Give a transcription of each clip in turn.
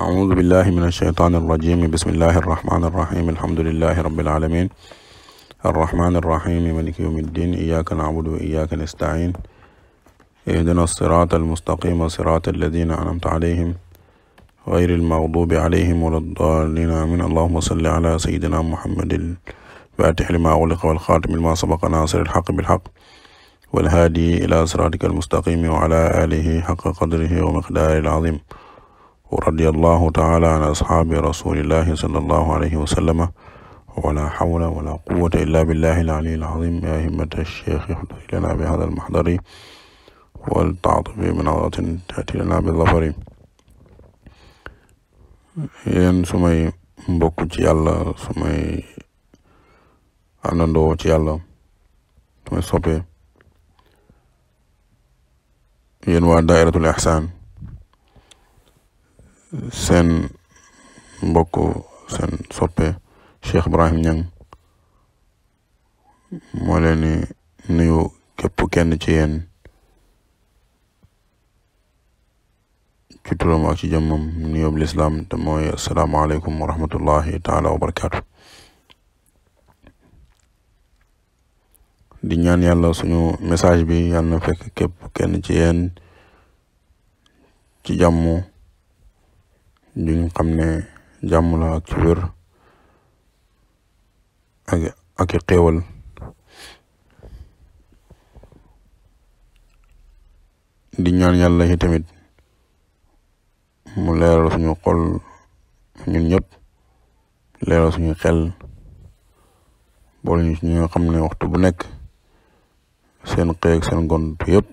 أعوذ بالله من الشيطان الرجيم. بسم الله الرحمن الرحيم. الحمد لله رب العالمين الرحمن الرحيم مالك يوم الدين. إياك نعبد وإياك نستعين. اهدنا الصراط المستقيم صراط الذين أنعمت عليهم غير المغضوب عليهم ولا الضالين آمين. اللهم صل على سيدنا محمد الفاتح لما أغلق والخاتم لما سبق ناصر الحق بالحق والهادي إلى صراطك المستقيم وعلى آله حق قدره ومقداره العظيم. ورضي الله تعالى عن أصحاب رسول الله صلى الله عليه وسلم ولا حول ولا قوة إلا بالله العلي العظيم. يا همة الشيخ احضر لنا بهذا المحضر والتعاطف بنظرة تأتي لنا بالظفر. yéen sumay mbokk ci yàlla, sumay àndandoo ci yàlla, sumay soppe, yéen waa Daa'iratul Ihsaan, seen mbokk seen soppe Cheikh Ibrahim Niang moo leen di nuyu képp kenn ci yéen ci turam ak ci jëmmam nuyoob lislaam te mooy asalaamaaleykum wa rahmatullahi taala wa barakaatu. di ñaan yàlla suñu message bi yàlla na fekk képp kenn ci yéen ci jàmm juñ xam ne jàmm la ak ci wér ak i xéewal. di ñaan yàlla yi tamit mu leeral suñu xol ñun ñëpp, leeral suñu xel, boole ñu ci ñi nga xam ne waxtu bu nekk seen xëy ak seen gont yëpp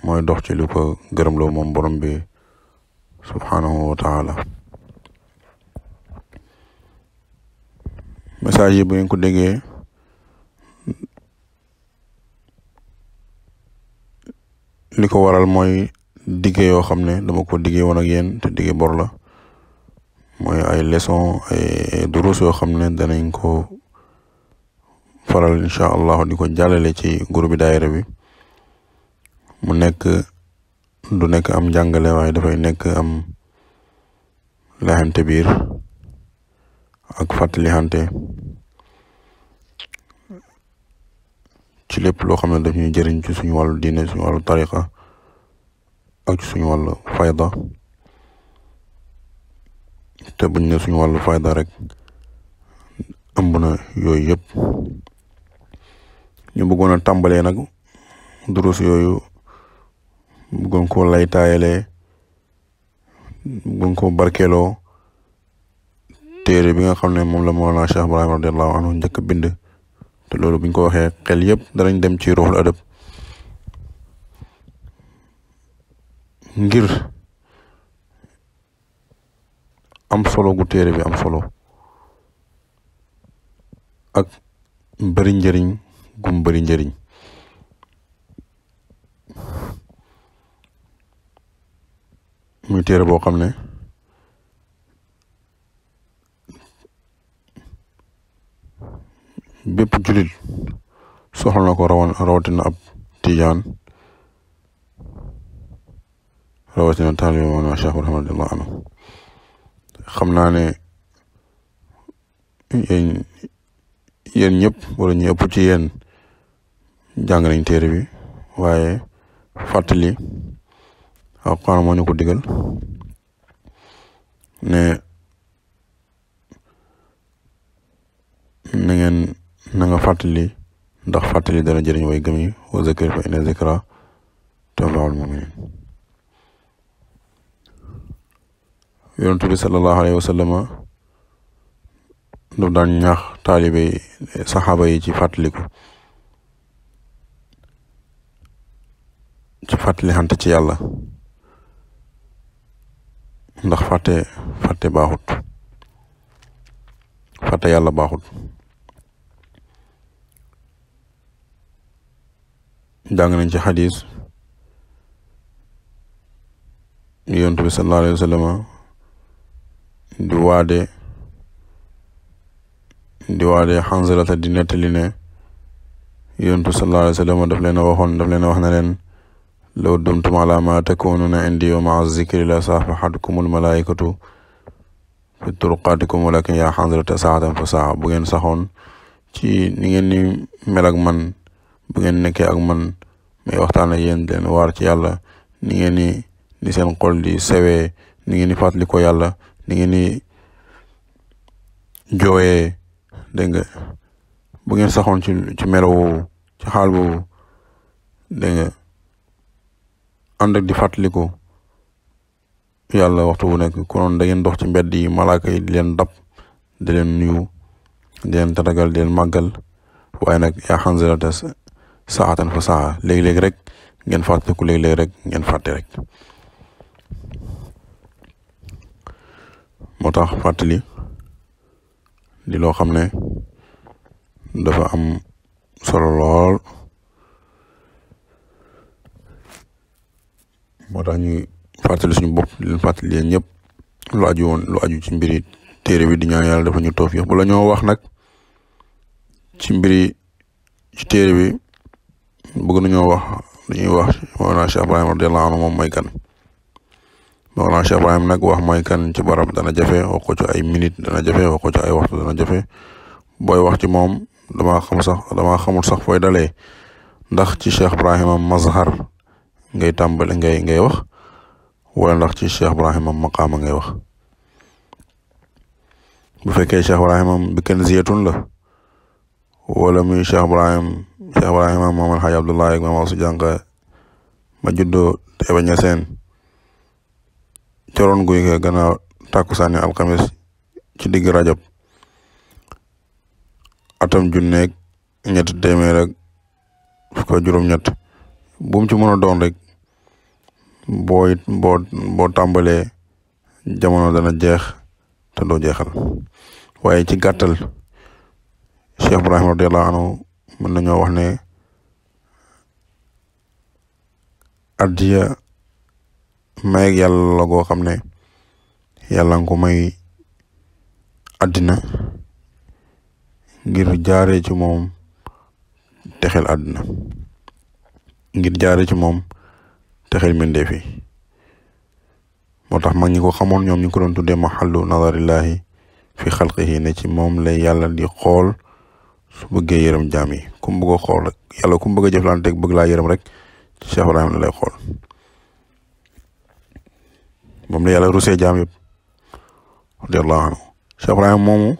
mooy dox ci li ko gërëmloo moom borom bi subhanahu wa taala. message yi bu ngeen ko déggee li ko waral mooy digge yoo xam ne dama ko diggee woon ak yéen te digge bor la, mooy ay leçon ay durus yoo xam ne danañ ko faral incha allah di ko jàllale ci groupe daayira bi. mu nekk du nekk am jàngale waaye dafay nekk am laxante biir ak fàttalixante ci lépp loo xam ne daf ñuy jëriñ ci suñu wàllu diine, suñu wàllu tariqa ak ci suñu wàllu fayda. te buñ ne suñu wàllu fayda rek ëmb na yooyu yëpp. ñu bëggoon a tàmbalee nag durus yooyu, bëggoon koo lay taayalee, bëggoon koo barkeeloo téere bi nga xam ne moom la Mawlana Cheikh Ibrahim radiallahu anhu njëkk a bind. te loolu buñ ko waxee xel yëpp danañ dem ci ruuxul adab, ngir am solo gu téere bi am solo ak bari njëriñ gum bari njëriñ. muy téere boo xam ne bépp julit soxla na ko rawatina ab tijaan, rawatina taalibe Mawlana Cheikh Ibrahim radiyallahu anhu. xam naa ne yéen ñëpp wala ñu ëpp ci yéen jàng nañ téere bi, waaye fàttali Alxuraan moo ñu ko digal ne na nga fàttali, ndax fàttali dana jëriñ way gëm yi. wa zakir fa inna zikra tanfa'ul mu'minin. yonent bi sallallahu alayhi wa sallam daf daan ñaax taalibe saxaaba yi ci fàttaliku, ci fàttali xante ci yàlla, ndax fàtte baaxut, fàtte yàlla baaxut. jàng nañ ci xadis yonent bi sallallahu alayhi wa sallam di waade Hanzalata di nettali ne yonent bi sallallahu alayhi wa sallam daf leen a wax na leen law dumtum ala ma takununa indi wa maa zikri la safahatkumul malaikatu fi turuqatikum walakin yaa xanzalata saatan fa saa. bu ngeen saxoon ci ni ngeen ni mel ak man, bu ngeen nekkee ak man may waxtaan ak yéen leen waar ci yàlla, ni ngeen ni seen xol di sewee, ni ngeen ni fàttali ko yàlla, ni ngeen ni jooyee, dégg nga. bu ngeen saxoon ci melo woowu, ci xaal boobu, dégg nga, ànd ak di fàttaliku yàlla waxtu bu nekk, konoon da ngeen dox ci mbedd yi malaaka yi di leen dab, di leen nuyu, di leen tatagal, di leen màggal. waaye nag yaa xanzalata saatan fa saa, léeg-léeg rek ngeen fàttaliku, léeg-léeg rek ngeen fàtte rek. moo tax fàttali di loo xam ne dafa am solo lool. moo tax ñuy fàttali suñu bopp di leen fàttali yéen ñëpp lu aju ci mbiri téere bi, di ñaan yàlla dafa ñu tawfiq. bu la ñoo wax nag ci mbiri ci téere bi, bëgg nañoo wax, dañuy wax Mawlana Cheikh Ibrahim radiyallahu anhu moom mooy kan. Mawlana Cheikh Ibrahim nag wax mooy kan ci barab dana jafe, wax ko ci ay minute dana jafe, wax ko ci ay waxtu dana jafe. booy wax ci moom damaa xamul sax fooy dalee, ndax ci Cheikh Ibrahima mazhar ngay tàmbale ngay wax, wala ndax ci Cheikh Ibrahima maqaama ngay wax. bu fekkee Cheikh Ibrahima bi kenn ziyatun la, wala muy Cheikh Ibrahima moom Alxaaji Abdullahi ak Maam Asu Jànqa ma juddoo Taïba Ñaseen coroon guy ga gannaaw tàkkusaani alxames ci digg rajab atam junneeg ñett téeméer ak fukk ak juróom-ñett. bu mu ci mën a doon rek boo tàmbalee jamono dana jeex te doo jeexal. waaye ci gàttal Cheikh Ibrahima radiyallahu anhu mën nañoo wax ne addiya may yàlla la goo xam ne yàlla nga ko may àddina ngir jaaree ci moom texel àddina, ngir jaaree ci moom texel mbindeef yi. moo tax mag ñi ko xamoon ñoom ñu ko doon tuddee mahallu nazarillahi fi xalqihi, ne ci moom lay yàlla di xool su bëggee yërëm jaam yi. ku mu bëgg a xool rek yàlla ku mu bëgg a jëflanteeg bëgg laa yërëm rek ci Cheikh Ibrahima la lay xool. moom la yàlla rusee jaam yëpp radiyallahu anhu. Cheikh Ibrahima moomu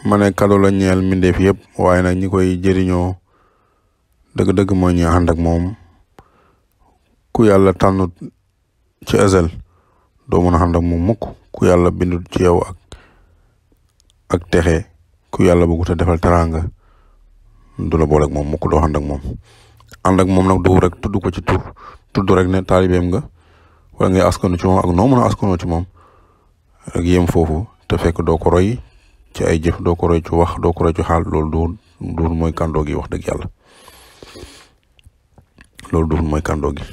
ma ne kado la ñeel mbindeef yëpp, waaye nag ñi koy jëriñoo dëgg-dëgg mooy ñi ànd ak moom. ku yàlla tànnut ci azal doo mën a ànd ak moom mukk. ku yàlla bindut ci yow ak texe, ku yàlla bëggut a defal teraanga, du la boole ak moom mukk, doo ànd ak moom. ànd ak moom nag du rek tudd ko ci tur, tudd rek ne taalibeem nga, wala ngay askanu ci moom ak noo mën a askanoo ci moom rek yem foofu, te fekk doo ko roy ci ay jëf, doo ko roy ci wax, doo ko roy ci xaal. loolu du mooy kàndoo gi, wax dëgg yàlla loolu du mooy kàndoo gi.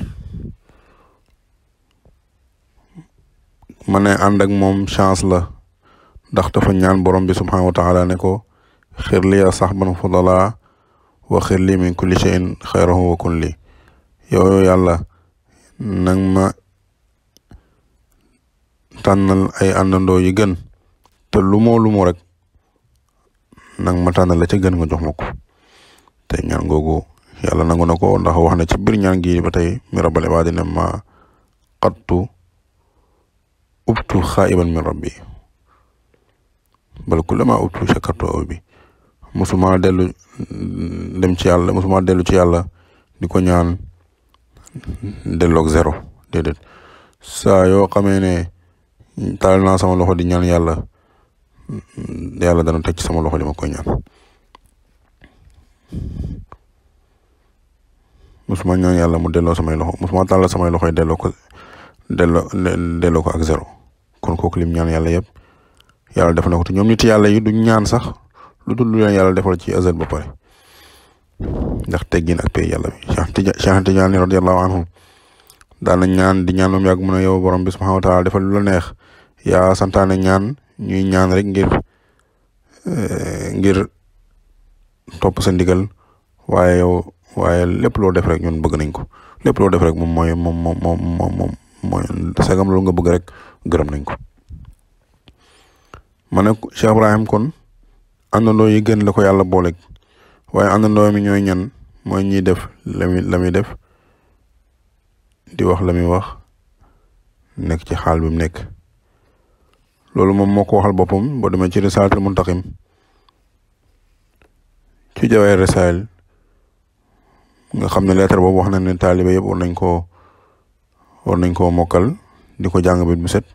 ma ne ànd ak moom chance la, ndax dafa ñaan borom bi subhanahu wa taala ne ko xir li ya sahban fudala wa xir li min kulli shay'in xayrahu wa kun li. yow yàlla nang ma tànnal ay àndandoo yi gën, te lumoo rek nang ma tànnal la ca gën nga jox ma ko. te ñaan googu yàlla nangu na ko, ndax wax na ci biir ñaan gi ba tey mi rabbal ibaadi ne ma qattu ubtu xaa'iban min rabbi bal kullama ubtu shakartu aw bi. musuma dellu ci yàlla di ko ñaan delloog zéro, déedéet. saa yoo xamee ne taal naa sama loxo di ñaan yàlla dana teg ci sama loxo li ma koy ñaan. musuma ñaan yàlla mu delloo samay loxo, musuma tàllal samay loxo yi delloo ko ak zéro. kon kooku lim ñaan yàlla yëpp yàlla def na ko. te ñoom nit yàlla yi duñ ñaan sax lu dul lu leen yàlla defal ci azal ba pare, ndax teggin ak pay yàlla bi. Cheikh Tidiane radiyallahu anhu daan na ñaan di ñaan moom yàgg mu ne yow borom bi subhanahu wa taala defal lu la neex. yaa santaane ñaan, ñuy ñaan rek ngir topp sa ndigal, waaye yow waaye lépp loo def rek ñun bëgg nañ ko lépp loo def rek moom mooy sagam loolu nga bëgg rek gërëm nañ ko. ma ne Cheikh Ibrahim kon àndandoo yi gën la ko yàlla booleeg waaye àndandoo mi ñooy ñan mooy ñiy def la muy def di wax la muy wax nekk ci xaal bi mu nekk. loolu moom moo ko waxal boppam boo demee ci Risaalatul Muntaqim ci Jawaahir Rasaa'il nga xam ne lettre boobu wax na ne taalibe yëpp war nañ koo mokkal di ko jàng bit bu set.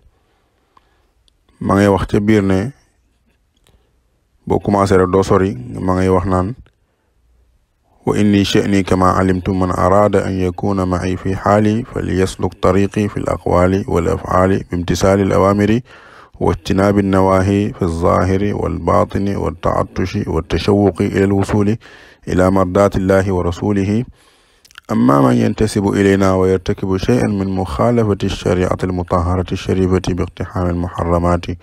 ma ngay wax ca biir ne boo commencé rek doo sori ma ngay wax naan wa inni sha'ni kama alimtu man arada an yakuna ma'i fi xaali falyasluk tariqi fi l aqwali wal af'ali bimtisaali al awamiri wa ijtinaabi nawahi fi lzahiri walbatini waltaattushi waltashawuqi ila alwusuli ila mardati illahi wa rasulihi amma man yantasibu ilayna wa yartakibu shay'an min mukhalafati alshariati almutaharati alsharifati biiqtihami almuharramati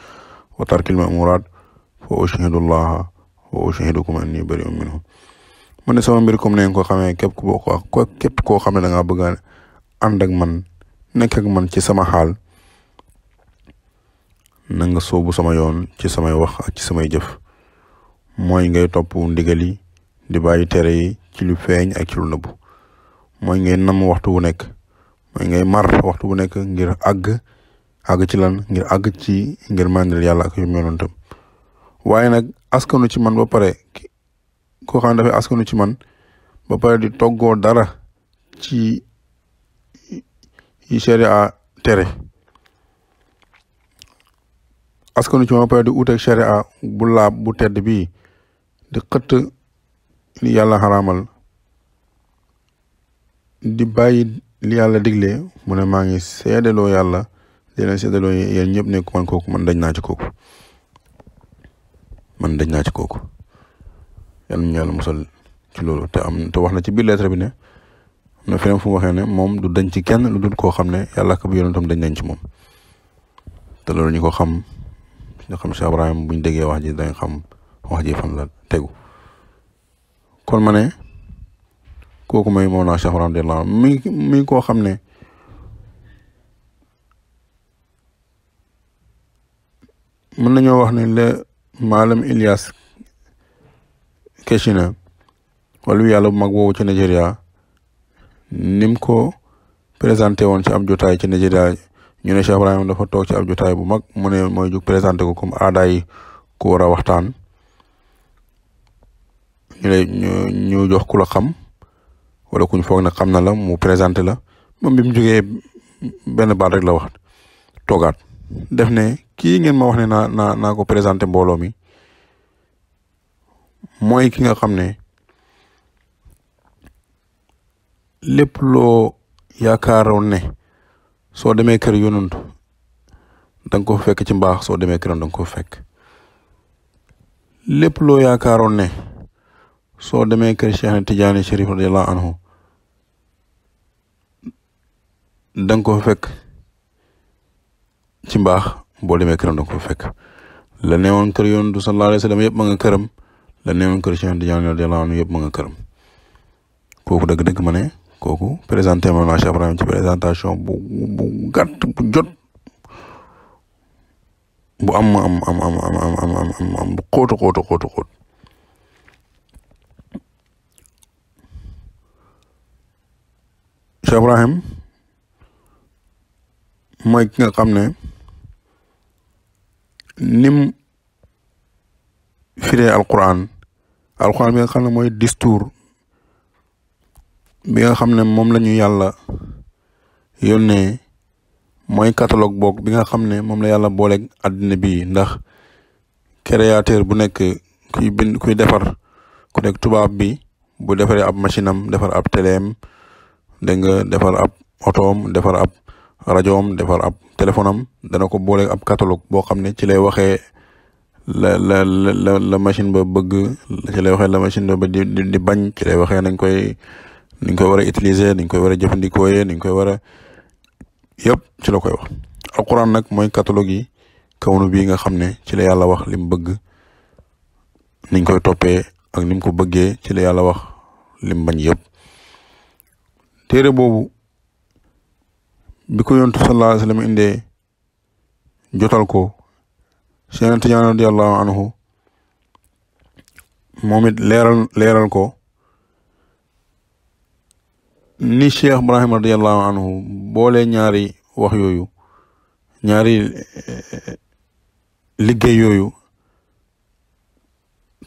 wa tarki almamurat fa ushhidu allaha wa ushhidukum anni bari'un minhu. mu ne sama mbir comme ne ko xamee képp koo xam ne da ngaa bëgg a ànd ak man nekk ak man ci sama xaal na nga soobu sama yoon ci samay wax ak ci samay jëf mooy ngay topp ndigal yi di bàyyi tere yi ci lu feeñ ak ci lu nëbbu mooy ngay nam waxtu wu nekk mooy ngay mar waxtu bu nekk ngir àgg ci lan ngir àgg ci ngir mandil yàlla ak yu yonentam waaye nag askanu ci man ba pare koo xam ne dafay askanu ci man ba pare di toggoo dara ci yi sharia tere askanu ci man ba pare di uteeg sharia bu laab bu tedd bii di xëtt li yàlla xaraamal di bàyyi li yàlla digle mu ne maa ngi seedaloo yàlla di leen seedaloo yéen ñëpp ne man kooku man dañ naa ci kooku yàlla ñu yàlla musal ci loolu te wax na ci biir lettre bi ne am na feneen fu mu waxee ne moom du dañ ci kenn lu dul koo xam ne yàlla ak bi yonentam dañ nañ ci moom te loolu ñu ko xam Cheikh Ibrahim buñ déggee wax ji dañ xam wax ji fan la tegu kon ma ne kooku mooy Mawlana Cheikh Ibrahim radiyallahu anhu mi koo xam ne mën nañoo wax ne le maalam Ilyas Keshina wala yàlla bu mag boobu ci Nigeria nim ko présenté woon ci ab jotaay ci Nigeria ñu ne Cheikh Ibrahim dafa toog ci ab jotaay bu mag mu ne mooy jug présenté ko comme aada yi ku war a waxtaan ñu jox ku la xam wala kuñ foog na xam na la mu présenté la moom bi mu jógee benn baat rek la wax toogaat def ne kii ngeen ma wax ne naa ko présenté mbooloo mi mooy ki nga xam ne lépp loo yaakaaroon ne soo demee kër yonantu da nga ko fekk ci mbaax soo demee këram da nga ko fekk lépp loo yaakaaroon ne soo demee kër Cheikh Tidiane Chérif radiyallahu anhu da nga ko fekk ci mbaax boo demee këram da nga ko fekk la newoon kër yonantu sallallahu alayhi wa sallam yëpp ma nga këram la newoon kër Cheikh Tidiane radiyallahu anhu yëpp ma nga këram kooku dëgg-dëgg ma ne kooku présenté Mawlana Cheikh Ibrahim ci présentation bu gàtt bu jot bu am bu xóotu Cheikh Ibrahim mooy ki nga xam ne nim firee alquran bi nga xam ne mooy discours bi nga xam ne moom la ñu yàlla yónnee mooy catalogue boog bi nga xam ne moom la yàlla booleeg àddina bi ndax créateur bu nekk kuy defar ku nekk tubaab bi bu defaree ab machine am defar ab téléem dégg nga defar ab otoom defar ab rajoom defar ab téléphone am dana ko booleeg ab catalogue boo xam ne ci lay waxee la machine ba bëgg ci lay waxee la machine ba di bañ ci lay waxee niñ koy war a utiliser niñ koy war a jëfandikoo niñ koy war a yëpp ci la koy wax. alquran nag mooy catalogue yi kawnu bii nga xam ne ci la yàlla wax li mu bëgg niñ koy toppee ak ni mu ko bëggee ci la yàlla wax li mu bañ yëpp téere boobu bi ko yontu sallallahu alayhi wa sallam indee jotal ko Cheikh Tidiane radiyallahu anhu moom it leeral ko ni Cheikh Ibrahim radiyallahu anhu boole ñaari wax yooyu ñaari liggéey yooyu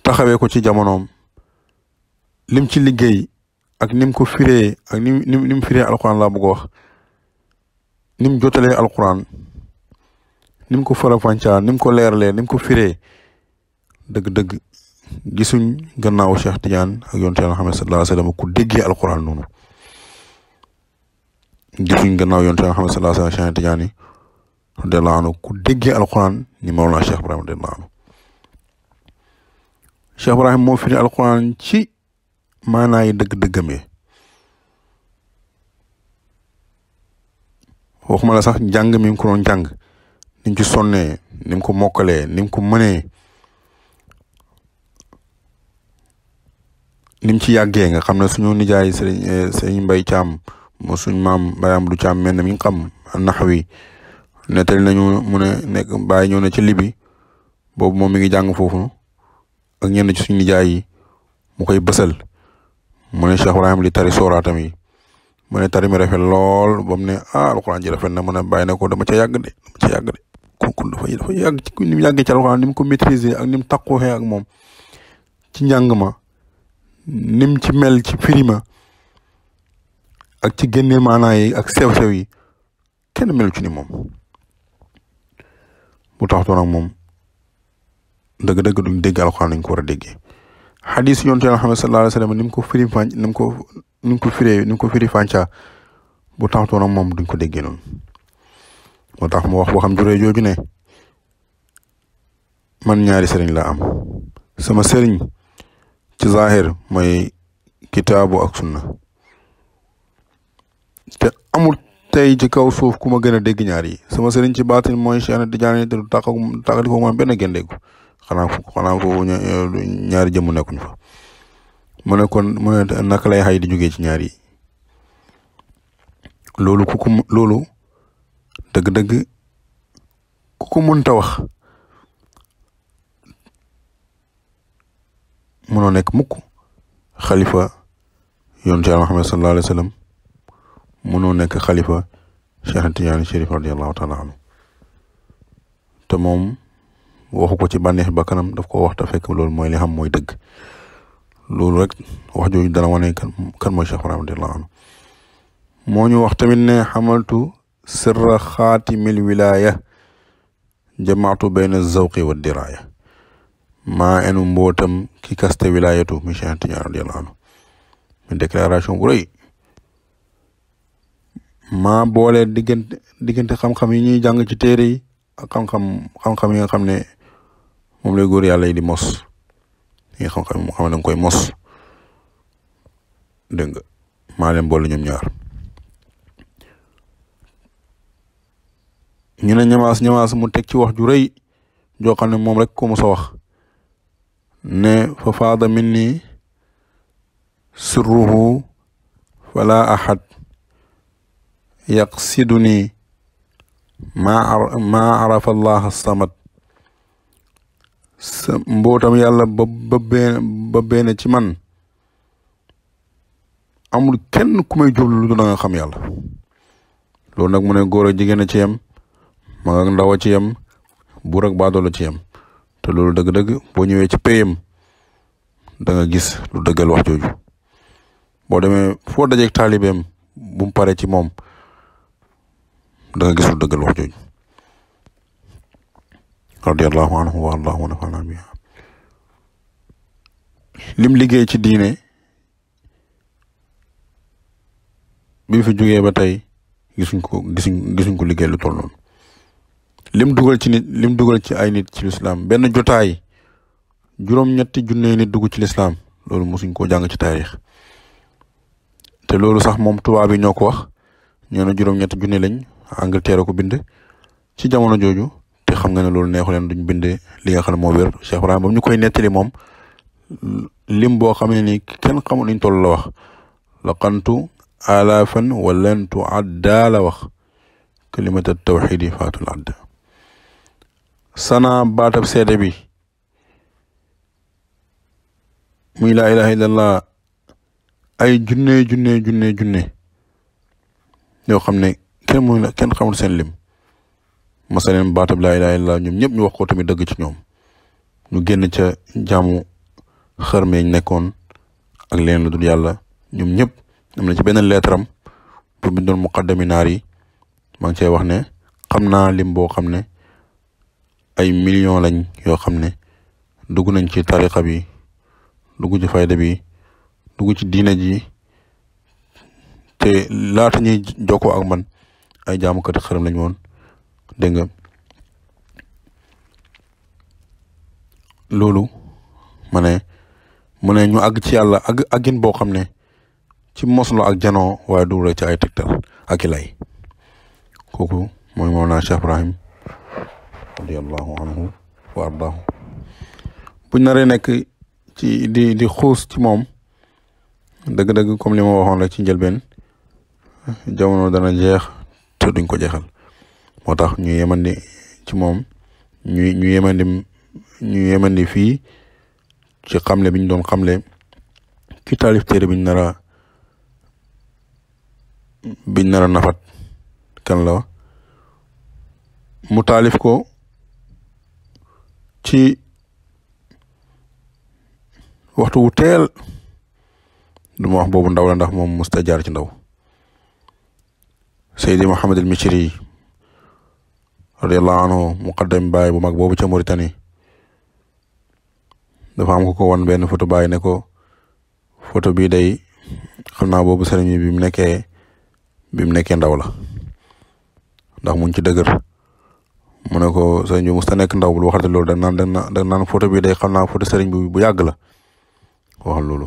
taxawee ko ci jamonoom lim ci liggéey ak nim ko firee ak nim firee alquran laa bëgg a wax nim jotalee alquran nim ko farafàncaa nim ko leeralee nim ko firee dëgg-dëgg gisuñ gannaaw Cheikh Tidiane ak yonent Yàlla Muhammad sallallahu alayhi wa sallam ku déggee alquran noonu gisuñ gannaaw yonent Yàlla Muhammad sallallahu alayhi wa sallam Cheikh Tidiane radiyallahu anhu ku déggee alquran ni Mawlana Cheikh Ibrahim radiyallahu anhu Cheikh Ibrahim moo firi alquran ci maanaa yi dëgg-dëggam yi waxuma la sax njàng mi ko doon jàng ni mu ci sonnee ni mu ko mokkalee ni mu ko mënee ni mu ci yàggee nga xam ne suñu nijaay sëriñ Mbay Caam mo suñ maam Mbayam du Caam mel na mi nga xam naxwi nettali nañu mu ne nekk bàyyi ñëw na ci libi boobu moom mi ngi jàng foofu ak ñenn ci suñu nijaay yi mu koy bësal mu ne Cheikh Ibrahim li tari sooraatam yi mu ne tari mi rafet lool ba mu ne alxuraan ji rafet na mu ne bàyyi na ko dama ca yàgg de kon dafa yàgg ci ni mu yàggee ci alxuraan ni mu ko maîtriser ak ni mu takkuwee ak moom ci njàng ma ni mu ci mel ci firima ak ci génne maanaa yi ak sew-sew yi kenn melu ci ni moom bu taxtoon ak moom dëgg-dëgg duñ dégg alxuraan nañ ko war a déggee xadis yonent Yàlla Muhammad sallallahu alayhi wa sallam ni mu ko firi fànca bu taxtoon ak moom duñ ko déggee noonu moo tax mu wax waxam juree jooju ne man ñaari sëriñ la am sama sëriñ ci zahir mooy kitaabu ak sunna te amul tey ci kaw suuf ku ma gën a dégg ñaar yi sama sëriñ ci baatin mooy Cheikh Tidiane te du tàqali ko moom benn gën déggu xanaa foofu ñaari jëmm nekkuñ fa mu ne kon mu ne naka lay xay di jógee ci ñaar yi loolu dëgg-dëgg ku ko mënta wax mënoo nekk mukk xalifa yonent Yàlla Muhammad sallallahu alayhi wa sallam mënoo nekk xalifa Cheikh Tidiane Chérif radiyallahu taala anhu te moom waxu ko ci bànneex ba kanam daf ko wax te fekk loolu mooy li xam mooy dëgg loolu rek wax jooju dana wane kan mooy Cheikh Ibrahim radiyallahu anhu moo ñu wax tamit ne xamaltu sirra xaatimil wilaya jamaatu bayna zawqi wa diraya maa enu mbootam ki kaste wilayatu mi Cheikh Tidiane radiyallahu anhu mi déclaration bu rëy maa boole diggante xam-xam yi ñuy jàng ci téere yi ak xam-xam yi nga xam ne moom lay góor yàlla yi di mos yi xam-xam yi mu xam ne danga koy mos dégg nga maa leen boole ñoom ñaar ñu ne ñamaas mu teg ci wax ju rëy joo xam ne moom rek ko mos a wax ne fa faada minni sirruhu fala ahad yaqsiduni ma arafa allah samad mbootam yàlla ba benn ci man amul kenn ku may jublu lu da nga xam yàlla loolu nag mu ne góor ak jigéen a ci yem mag ak ndaw a ci yem buur ak baadoolo ci yem te loolu dëgg-dëgg boo ñëwee ci payam da nga gis lu dëggal wax jooju boo demee foo dajeeg taalibeem bu mu pare ci moom da nga gis lu dëggal wax jooju radiyallahu anhu wa allahu wa nafa'ana biha lim liggéey ci diine bi fi jógee ba tey gisuñ ko liggéey lu toll noonu lim dugal ci ay nit ci lislaam benn jotaay juróom-ñetti junne nit dugg ci lislaam loolu mosuñ koo jàng ci taarix te loolu sax moom tubaab yi ñoo ko wax ñoo na juróom-ñetti junne lañ Angleterre ko bind ci jamono jooju te xam nga ne loolu neexu leen duñ bind li nga xam ne moo wér Cheikh Ibrahim ba ñu koy nettali moom lim boo xam ne ni kenn xamul niñ toll la wax laqantu alaafan wa lan tuadda la wax kalimata tawxidi faatul adda sana baatab seede bi muy laa ilaha illallah ay junne yoo xam ne kenn xamul seen lim masaleen baatab laa ilaha illallah ñoom ñëpp ñu wax ko tamit dëgg ci ñoom ñu génn ca jaamu xërmeeñ nekkoon ak leen lu dul yàlla ñoom ñëpp am na ci benn leetaram bu bindoon muqaddami naar yi maa ngi cee wax ne xam naa lim boo xam ne ay millions lañ yoo xam ne dugg nañ ci tariqa bi dugg ci fayda bi dugg ci diina ji te laata ñuy jokkoo ak man ay jaamukati xërëm lañ woon dégg nga loolu mu ne ñu àgg ci yàlla àggin boo xam ne ci moslo ak janoo waaye du rek ci ay tegtal ak i lay kooku mooy Mawlana Cheikh Ibrahim radiyallahu anhu wa ardaahu buñ naree nekk ci di xuus ci moom dëgg-dëgg comme li ma waxoon rek ci njëlbeen jamono dana jeex te duñ ko jeexal moo tax ñu yemandi ci moom ñu yemandi fii ci xamle biñ doon xamle ki taalif téere biñ nar a nafat kan la mu taalif ko ci waxtu wu teel du ma wax boobu ndaw la ndax moom musta jaar ci ndaw Seydi Mohamed El Michri radiyallahu anhu muqaddam baay bu mag boobu ca Mauritanie dafa am ko wan benn photo baay ne ko photo bii day xam naa boobu sëriñ bi bi mu nekkee ndaw la ndax muñ ci dëgër mu ne ko sëriñ bi musta nekk ndaw bul waxate loolu da naan photo bii day xam naa photo sëriñ bi bu yàgg la waxal loolu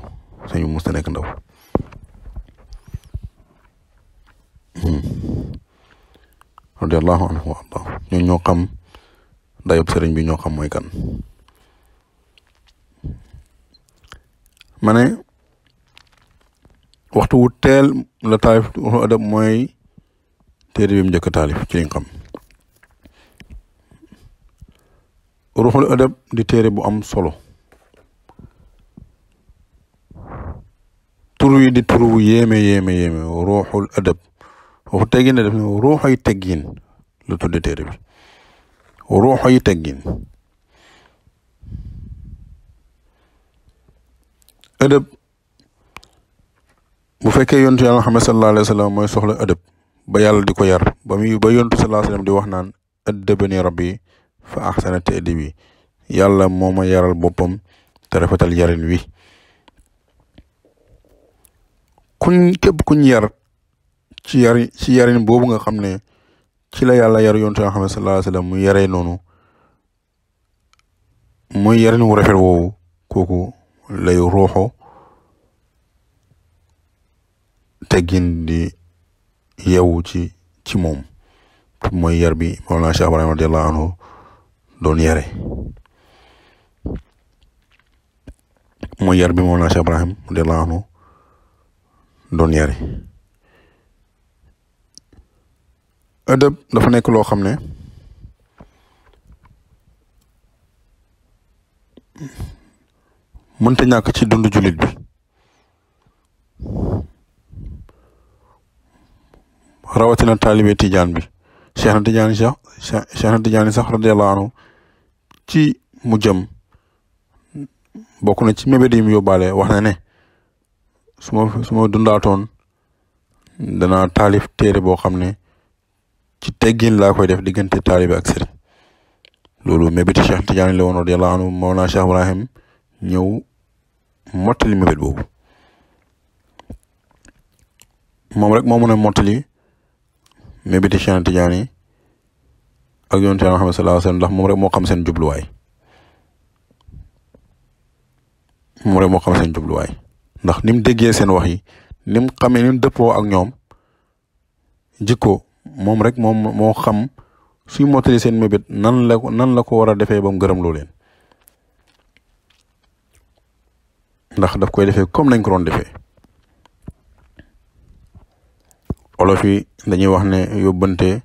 sëriñ bi musta nekk ndaw radiyallahu anhu wa arda ñoo xam dayob sëriñ bi ñoo xam mooy kan ma ne waxtu wu teel la taalif ruuxul adab mooy téere bi mu njëkk taalif ci liñ xam ruuxul adab di téere bu am solo tur wi di tur wu yéeme ruuxul adab waxu teggin ne def ne ruuxay teggin la tudde téere bi ruuxay teggin adab bu fekkee yontu yàlla Muhammad sallallahu alayhi wa sallam mooy soxla adab ba yàlla di ko yar ba yontu sallallahu alayhi wa sallam di wax naan addabani rabbi fa ahsana ta'dibi yàlla moo ma yaral boppam te rafetal yarin wi képp kuñ yar ci yarin boobu nga xam ne ci la yàlla yar yontu yàlla Muhammad sallallahu alayhi wa sallam mu yaree noonu muy yarin wu rafet woowu kooku lay ruuxu teggin di yewu ci moom mooy yar bi Mawlana Cheikh Ibrahim radiyallahu anhu doon yare mooy yar bi Mawlana Cheikh Ibrahim radiyallahu anhu doon yare adab dafa nekk loo xam ne mënta ñàkk ci dundu jullit bi rawatina taalibe tijaan bi Cheikh na Tijaani sax radiyallahu anhu ci mu jëm bokk na ci mébét yi mu yóbbaale wax na ne su ma dundaatoon danaa taalif téere boo xam ne ci teggin laa koy def diggante taalibe ak sëriñ loolu mébéti Cheikh Tijaani la woon radiyallahu anhu Mawlana Cheikh Ibrahim ñëw mottali mébét boobu moom rek moo mën a mottali mébéti Cheikh Tijaani ak yonent Yàlla Muhammad sallallahu alayhi wa sallam ndax moom rek moo xam seen jubluwaay ndax ni mu déggee seen wax yi ni mu xamee ni mu dëppoo ak ñoom jikko moom rek moo xam suy mottali seen mébét nan la ko war a defee ba mu gërëm loo leen ndax daf koy defee comme nañ ko doon defee olof yi dañuy wax ne yóbbante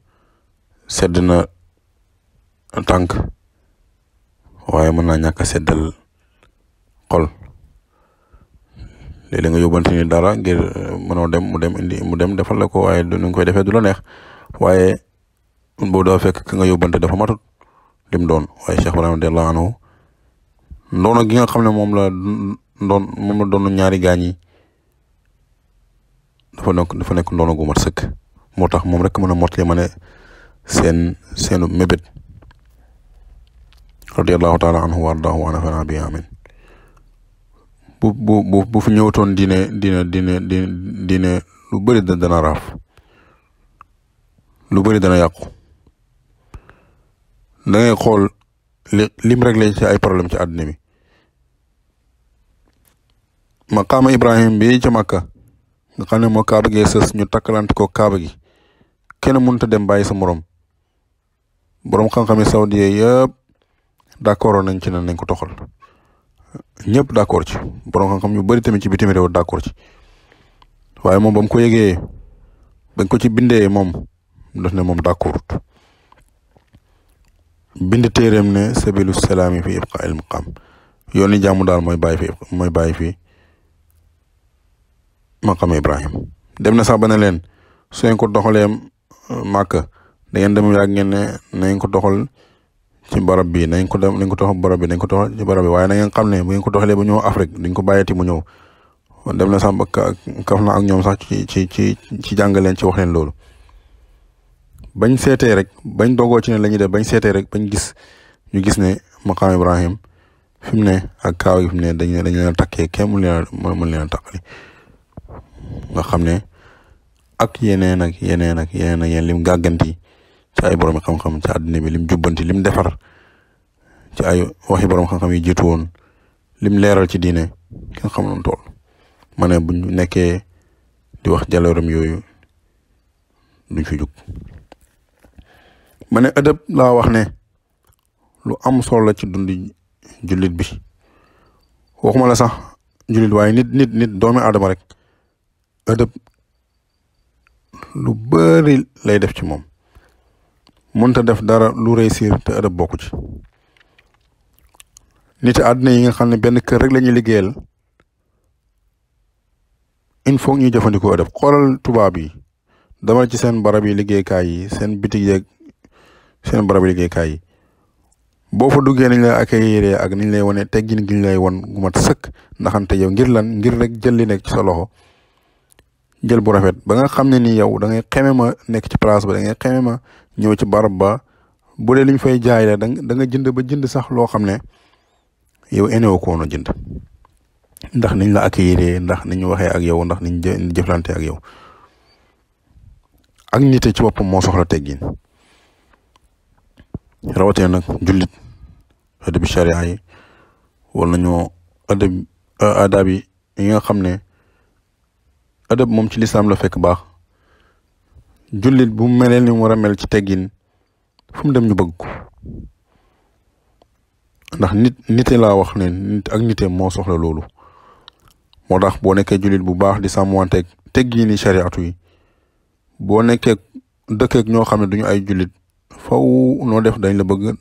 sedd na tànk waaye mën naa ñàkk a seddal xol. léeg-léeg nga yóbbante ni dara ngir mënoo dem mu dem defal la ko waaye du nga koy defee du la neex waaye boo daa fekk ka nga yóbbante dafa matut lim doon. waaye Cheikh Ibrahima radiyallahu anhu ndono gi nga xam ne moom la doon ñaari gaañ yi dafa nekk ndono gu mat sëkk. moo tax moom rek mën a mottali ma ne seenu mébét radiyallahu taala anhu wa ardaahu wa nafa'ana bihi amin. bu fi ñëwatoon diine lu bëri dana raaf, lu bëri dana yàqu. da ngay xool lim réglé ci ay problème ci àddina bi. maqaama Ibrahim bi ca Makka nga xam ne moo kaaba gee sës ñu takkalante ko kaaba gi kenn mënut a dem bàyyi sa morom. borom xam-xami saoudiya yëpp d'accord nañ ci ne nañ ko toxal, ñëpp d'accord ci. borom xam-xam yu bari tamit ci bitim réew d'accord ci. waaye moom ba mu ko yëgee bañ ko ci bindee moom daf ne moom d'accordut. bind téeréem ne sabilu salaami fi ibqaa'il maqaam, yooni jàmm daal mooy bàyyi fi maqaam Ibrahim. dem na sax ba ne leen su ngeen ko doxalee Màkka da ngeen dem ak ngeen ne nañ ko doxal ci barab bi nañ ko doxal barab bi nañ ko doxal ci barab bi waaye na ngeen xam ne bu ngeen ko doxalee ba ñëw Afrique duñ ko bàyyeti mu ñëw. dem na sax ba kaf na ak ñoom sax ci jàngaleen ci wax leen loolu. bañ seetee rek bañ dogoo ci ne la ñuy def bañ seetee rek ñu gis ne maqaam Ibrahim fi mu ne ak kaaw gi fi mu ne dañ leen takkee kenn mën leen a taqali. nga xam ne ak yeneen lim gàgganti ci ay borom xam-xam ci àddina bi, lim jubbanti, lim defar ci ay waxi borom xam-xam yi jiitu woon, lim leeral ci diine kenn xam noonu tool. ma ne buñ nekkee di wax jalooram yooyu duñ fi jug. ma ne ëdëb laa wax ne lu am solo la ci dundi jullit bi. waxuma la sax jullit waaye nit doomi aadama rek ëdëb lu bari lay def ci moom. mënta def dara lu réussir te ëdëb bokku ci. nit àddina yi nga xam ne benn kër rek la ñuy liggéeyal il faut ñu jëfandikoo ëdëb. xoolal tubaab yi dama ci seen barab yi liggéeykaay yi, seen bitig yeeg seen barab yi liggéeykaay yi, boo fa duggee nañ la accueillir ak niñ lay wane teggin gi ñu lay wan gu mat sëkk. ndaxante yow ngir rek jël li nekk ci sa loxo jël bu rafet ba nga xam ne ni yow da ngay xeme ma nekk ci place ba, da ngay xeme ma ñëw ci barab ba. bu dee liñ fay jaay la da nga jënd sax loo xam ne yow énewoo ko woon a jënd, ndax niñ la accueillir, ndax niñ waxee ak yow, ndax niñ jëflante ak yow. ak nite ci boppam moo soxla teggin. rawatina nag jullit adabi sharia yi wala ñoo adab yi nga xam ne adab moom ci lislaam la fekk baax. jullit bu meleel ni mu war a mel ci teggin fu mu dem ñu bëgg ko, ndax nite laa wax ne nit ak nite moo soxla loolu. moo tax boo nekkee jullit bu baax di sàmmanteeg teggini shariatu yi, boo nekkee dëkk ak ñoo xam ne duñu ay jullit, faw noo def dañ la bëgg,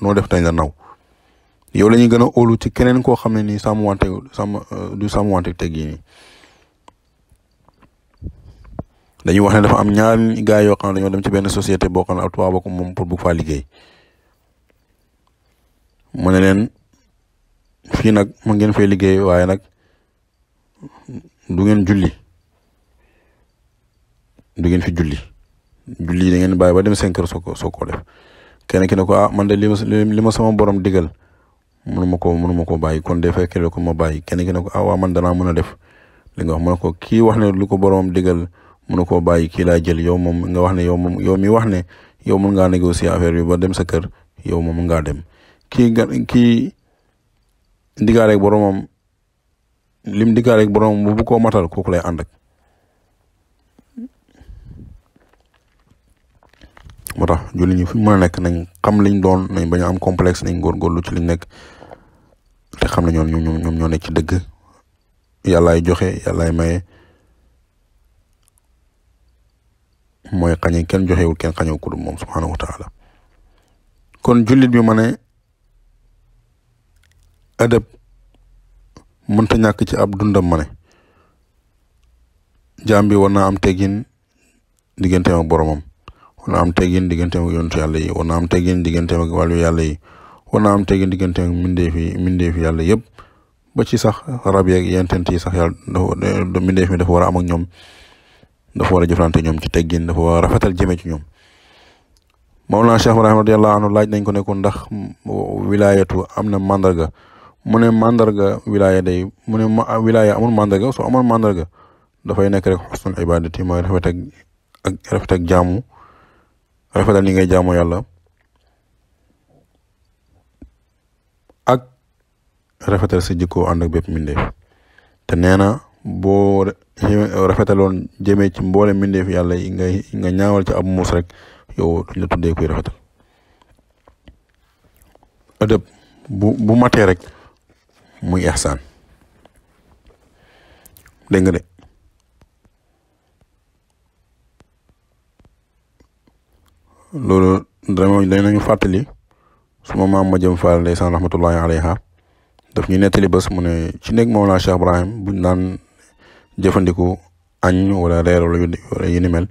noo def dañ la naw. yow la ñuy gën a óolu ci keneen koo xam ne nii du sàmmanteeg teggini. dañuy wax ne dafa am ñaari gaay yoo xam ne dañoo dem ci benn société boo xam ne ab tubaab ko moom pour bu faa liggéey. mu ne leen fii nag mu ngeen fay liggéey waaye nag du ngeen fi julli da ngeen bàyyi ba dem 5 heures soo ko def. kenn ki ne ko man de li ma sama borom digal mënuma ko bàyyi, kon de fekkee ko ma bàyyi. kenn ki ne ko waaw man danaa mën a def li nga wax. mu ne ko kii wax ne lu ko borom digal mënu koo bàyyi kii laa jël. yow moom nga wax ne yow mi wax ne yow mën ngaa négocier affaire bi ba dem sa kër, yow moom mën ngaa dem. kii digaareeg boromam lim digaareeg boromam bu ko matal kooku lay ànd ak. moo tax julli ñi fi mën a nekk nañ xam liñ doon, nañ bañ a am complexe, nañ góorgóorlu ci liñ nekk te xam ne ñoom ñoo nekk ci dëgg. yàllaay joxe, yàllaay maye, mooy xañe kenn joxewul kenn xañew ku dul moom subhanahu wa taala kon jullit bi ma ne adab mënta ñàkk ci ab dundam ma ne jaam bi war naa am teggin digganteem ak boromam war naa am teggin digganteem ak yonentu yàlla yi war naa am teggin digganteem ak wàllu yàlla yi war naa am teggin digganteem ak mbindeefi yàlla yëpp ba ci sax rab yeeg yentent yi sax yàlla mbindeef mi dafa war a am ak ñoom dafa war a jëflante ñoom ci teggin dafa war a rafetal jëme ci ñoom Mawlana Cheikh Ibrahim radiyallahu anhu laaj nañ ko ne ko ndax wilaayatu am na mandarga mu ne mandarga wilaaya day mu ne wilaaya amul mandarga soo amul mandarga dafay nekk rek xusnul ibadati mooy rafet ak jaamu rafetal ni ngay jaamu yàlla ak rafetal sa jikko ànd ak bépp mbindeef te nee na boo rafetaloon jëmee ci mboole mbindeef yàlla yi nga ñaawal ci ab muus rek yow duñ la tuddee kuy rafetal adab bu matee rek muy ihsaan dégg nga de loolu danañu fàttali suma maam ma jëm Fall ndeysaan rahmatullahi alayha daf ñu nettali bés mu ne ci néeg Mawlana Cheikh Ibrahim buñ daan jëfandiku añ wala reer wala yu ni mel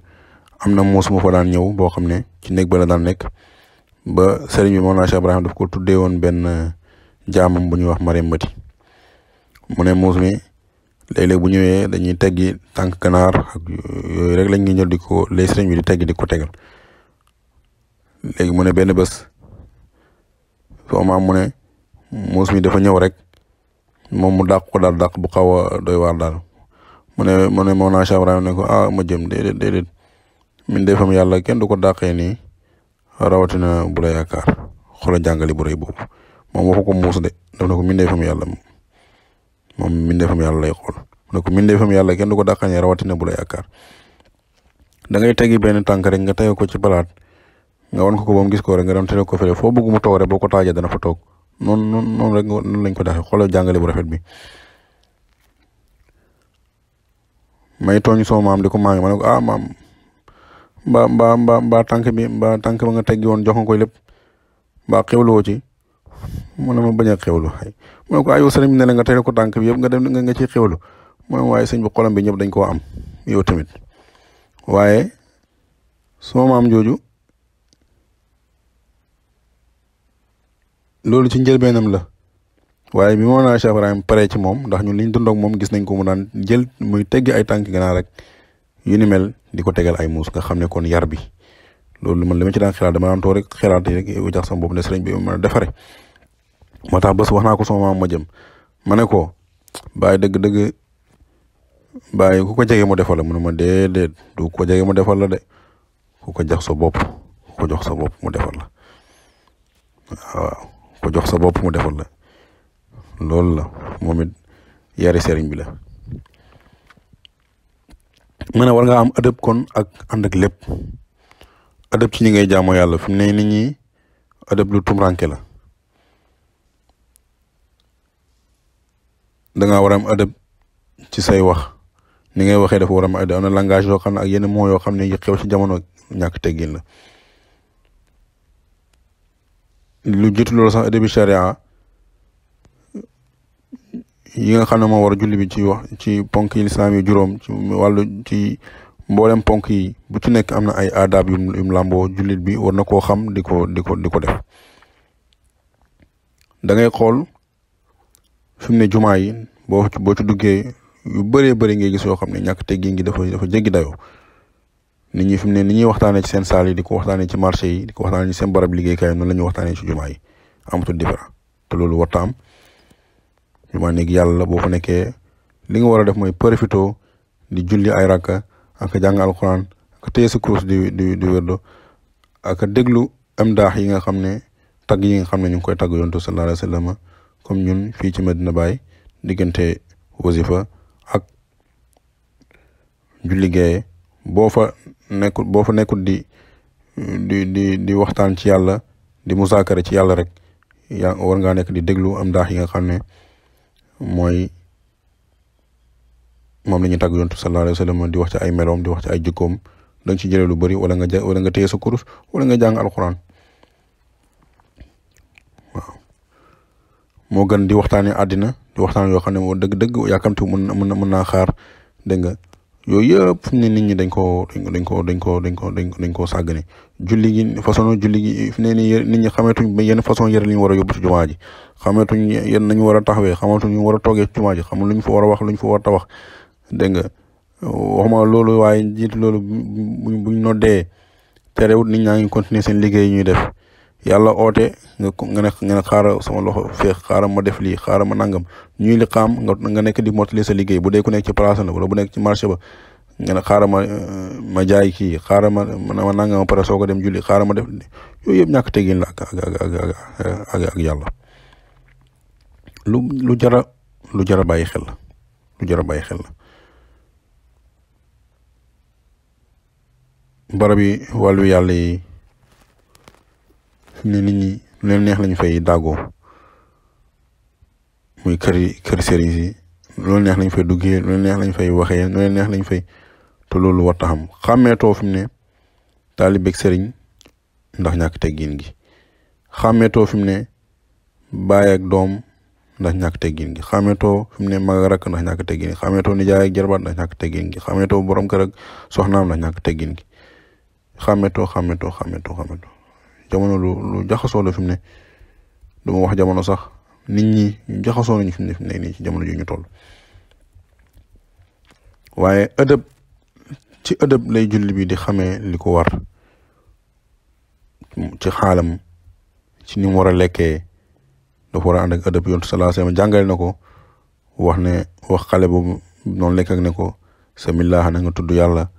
am na muus mu fa daan ñëw boo xam ne ci néeg ba la daan nekk ba sëriñ bi Mawlana Cheikh Ibrahim daf ko tuddee woon benn jaamam bu ñuy wax Mariam Mati mu ne muus mi léeg-léeg bu ñëwee dañuy teggi tànk ganaar ak yooyu rek lañ ngi ñëw di ko lay sëriñ bi di teggi di ko tegal léegi mu ne benn bés soo maam mu ne muus mi dafa ñëw rek moom mu dàq ko daal dàq bu xaw a doy waar daal mu ne Mawlana Cheikh Ibrahim ne ko ma jëm déedéet min defam yàlla kenn du ko dàqee nii rawatina bu la yaakaar xoola jàngali bu rëy boobu moom waxu ko muus de daf na ko min defam yàlla moom min defam yàlla lay xool mu ne ko min defam yàlla kenn du ko dàqee nii rawatina bu la yaakaar da ngay teggi benn tànk rek nga tege ko ci palaat nga wan ko ba mu gis ko rek nga dem tege ko fële foo bëgg mu toog rek boo ko taajee dana fa toog noonu rek noonu lañ ko daxee xoolal jàngale bu rafet bi may tooñ soo maam di ko maa ngi ma ne ko maam mbaa tànk ba nga teggi woon jox nga koy lépp mbaa xewloo ci mu ne ma bañ a xewlu xay mu ne ko yow sëriñ bi ne la nga tege ko tànk bi yëpp nga dem nga ciy xewlu mu ne waaye sëñ bi xolam bi ñëpp dañ koo am yow tamit waaye soo maam jooju loolu ci njëlbeenam la waaye bi Mawlana Cheikh Ibrahim pare ci moom ndax ñun liñ dund ak moom gis nañ ko mu daan jël muy teggi ay tànk ganaar rek yu ni mel di ko tegal ay muus nga xam ne kon yar bi loolu man li ma ci daan xelaat dama daan toog rek xelaat rek yow jax sama bopp ne sëriñ bi mën a defare moo tax bés wax naa ko sama maam ma jëm ma ne ko bàyyi dëgg-dëgg bàyyi ku ko jege mu defal la mu ne ma déedéet du ko jege mu defal la de ku ko jox sa bopp ku ko jox sa bopp mu defal la waaw ko jox sa bopp mu defal la loolu la moom it yari sëriñ bi la ma ne war nga am adab kon ak ànd ak lépp adab ci ñi ngay jaamoo yàlla fi mu ne nit ñi adab lu tumranke la dangaa war a am adab ci say wax ni ngay waxee dafa war a am adab am na langage yoo xam ne ak yenn moo yoo xam ne yi xew ci jamono ñàkk teggin la lu jiitu loolu sax adabi sharia yi nga xam ne moo war a julli bi ci wax ci ponk yi lislaam yi juróom ci wàllu ci mboolem ponk yi bu ci nekk am na ay adab yum làmboo jullit bi war na koo xam di ko def da ngay xool fi mu ne jumaa yi boo ci duggee yu bëree bëri ngay gis yoo xam ne ñàkk teggin gi dafa jéggi dayoo nit ñi fi mu ne ni ñuy waxtaanee ci seen saal yi di ko waxtaanee ci marché yi di ko waxtaanee ci seen barab liggéeykaay noonu la ñuy waxtaanee ci jumaa yi amatul différent te loolu warta am jumaa néeg yàlla boo fa nekkee li nga war a def mooy profito di julli ay rakka ak jàng alquran ak téye sa kurus di wérdo ak déglu am daax yi nga xam ne tagg yi nga xam ne ñu ngi koy tagg yontu sallallahu alayhi wa sallam comme ñun fii ci Medina Baye diggante wasifa ak julli gee boo fa nekkul di waxtaan ci yàlla di musaakara ci yàlla rek war ngaa nekk di déglu am daax yi nga xam ne moom la ñuy tàgg yontu sallallahu alayhi wa sallam di wax ci ay meloom di wax ci ay jikkoom da nga ci jëlee lu bëri wala nga téye sa kurus wala nga jàng alquran waaw moo gën di waxtaanee àddina di waxtaan yoo xam ne moo dëgg-dëgg yàkkamti mën naa xaar dégg nga yooyu yëpp fi ne nit ñi dañ koo sàggane julli gi façon julli gi fi ne nii nit ñi xameetuñ yenn façon yëre li ñu war a yóbbu ci jumaa ji xameetuñ yenn nañu war a taxawee xameetuñ ñu war a toogee ci jumaa ji xamul lu ñu fa war a wax lu ñu fa war a wax dégg nga waxuma loolu waaye jiitu loolu buñ noddee terewut nit ñaa ngi continuer seen liggéey ñuy def yàlla oote nga ne xaaral sama loxo feex xaaral ma def lii xaaral ma nangam ñuy li xaam nga nekk di mottali sa liggéey bu dee ku nekk ci place la wala bu nekk ci marché ba nga ne xaaral ma jaay kii xaaral ma nangam ma pare soo ko dem julli xaaral ma def yooyu yëpp ñàkk teggin la ak yàlla lu jara bàyyi xel la lu jara bàyyi xel la barab yi wàllu yàlla yi ne nit ñi lu leen neex lañ fay daagoo muy kër sëriñ si loolu neex lañ fay duggee lu leen neex lañ fay waxee lu leen neex lañ fay te loolu war ta xam xàmmeetoo fi mu ne taalibeeg sëriñ ndax ñàkk teggin gi xàmmeetoo fi mu ne baay ak doom ndax ñàkk teggin gi xàmmeetoo fi mu ne mag ak rakk ndax ñàkk teggin gi xàmmeetoo nijaay ak jarbaat ndax ñàkk teggin gi xàmmeetoo borom kër ak soxnaam ndax ñàkk teggin gi xàmmeetoo jamono lu jaxasoo la fi mu ne du ma wax jamono sax nit ñi jaxasoo nañu fi mu ne nii ci jamono ju ñu toll waaye ci ëdëb lay julli bi di xamee li ko war ci xaalam ci ni mu war a lekkee dafa war a ànd ak ëdëb yontu sallallahu alayhi wasallam jàngale na ko wax xale boobu noonu lekk ak ne ko samillah na nga tudd yàlla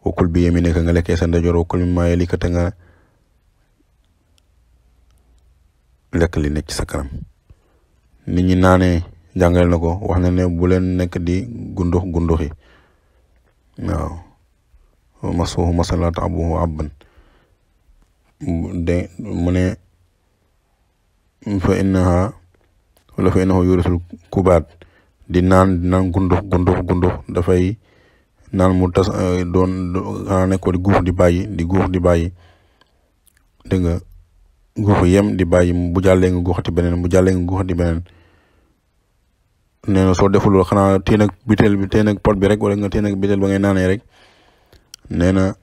wakul bi yaminika nga lekkee sa ndeyjoor wakul mimmaa yalika te nga lekk li nekk ci sa kanam nit ñi naanee jàngale na ko wax na ne bu leen nekk di gunduxi waaw masuhu masala taabuhu abban de mu ne fa innahu yurisul kubaat di naan gundux dafay naan mu tas doon xanaa nekk ko di guux di bàyyi dégg nga guuxu yem di bàyyi bu jàllee nga guuxati beneen nee na soo defuloo xanaa téye nag bitel bi téye nag pot bi rek wala nga téye nag bitel ba ngay naanee rek nee na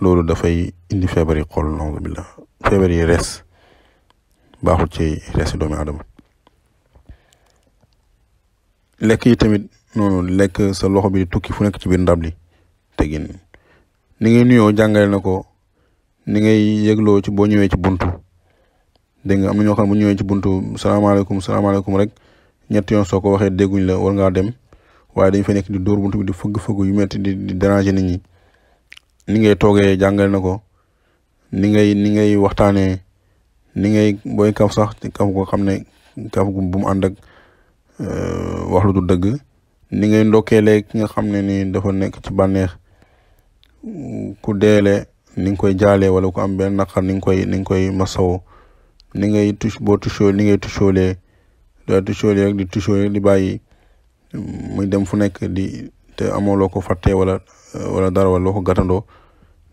loolu dafay indi feebar yi xol nauzu billah feebar yi res baaxul ci resi doomi adama lekk yi tamit noonu lekk sa loxo bi di tukki fu nekk ci biir ndab li tegin ni ngay nuyoo jàngale na ko ni ngay yëgloo ci boo ñëwee ci buntu dégg nga am na ñoo xam ne bu ñëwee ci buntu salaamaaleykum rek ñetti yoon soo ko waxee dégguñ la war ngaa dem waaye dañ fa nekk di dóor buntu bi di fëgg yu metti di déranger nit ñi ni ngay toogee jàngale na ko ni ngay waxtaanee ni ngay booy kaf sax ci kaf ko xam ne kaf gu bu mu ànd ak wax lu du dëgg ni ngay ndokkeelee ki nga xam ne ni dafa nekk ci bànneex ku deele ni nga koy jaalee wala ku am benn naqar ni nga koy masawo ni ngay boo tushoo ni ngay tushoolee rek di tushoo di bàyyi muy dem fu nekk te amoo loo ko fàttee wala dara wala loo ko gàttandoo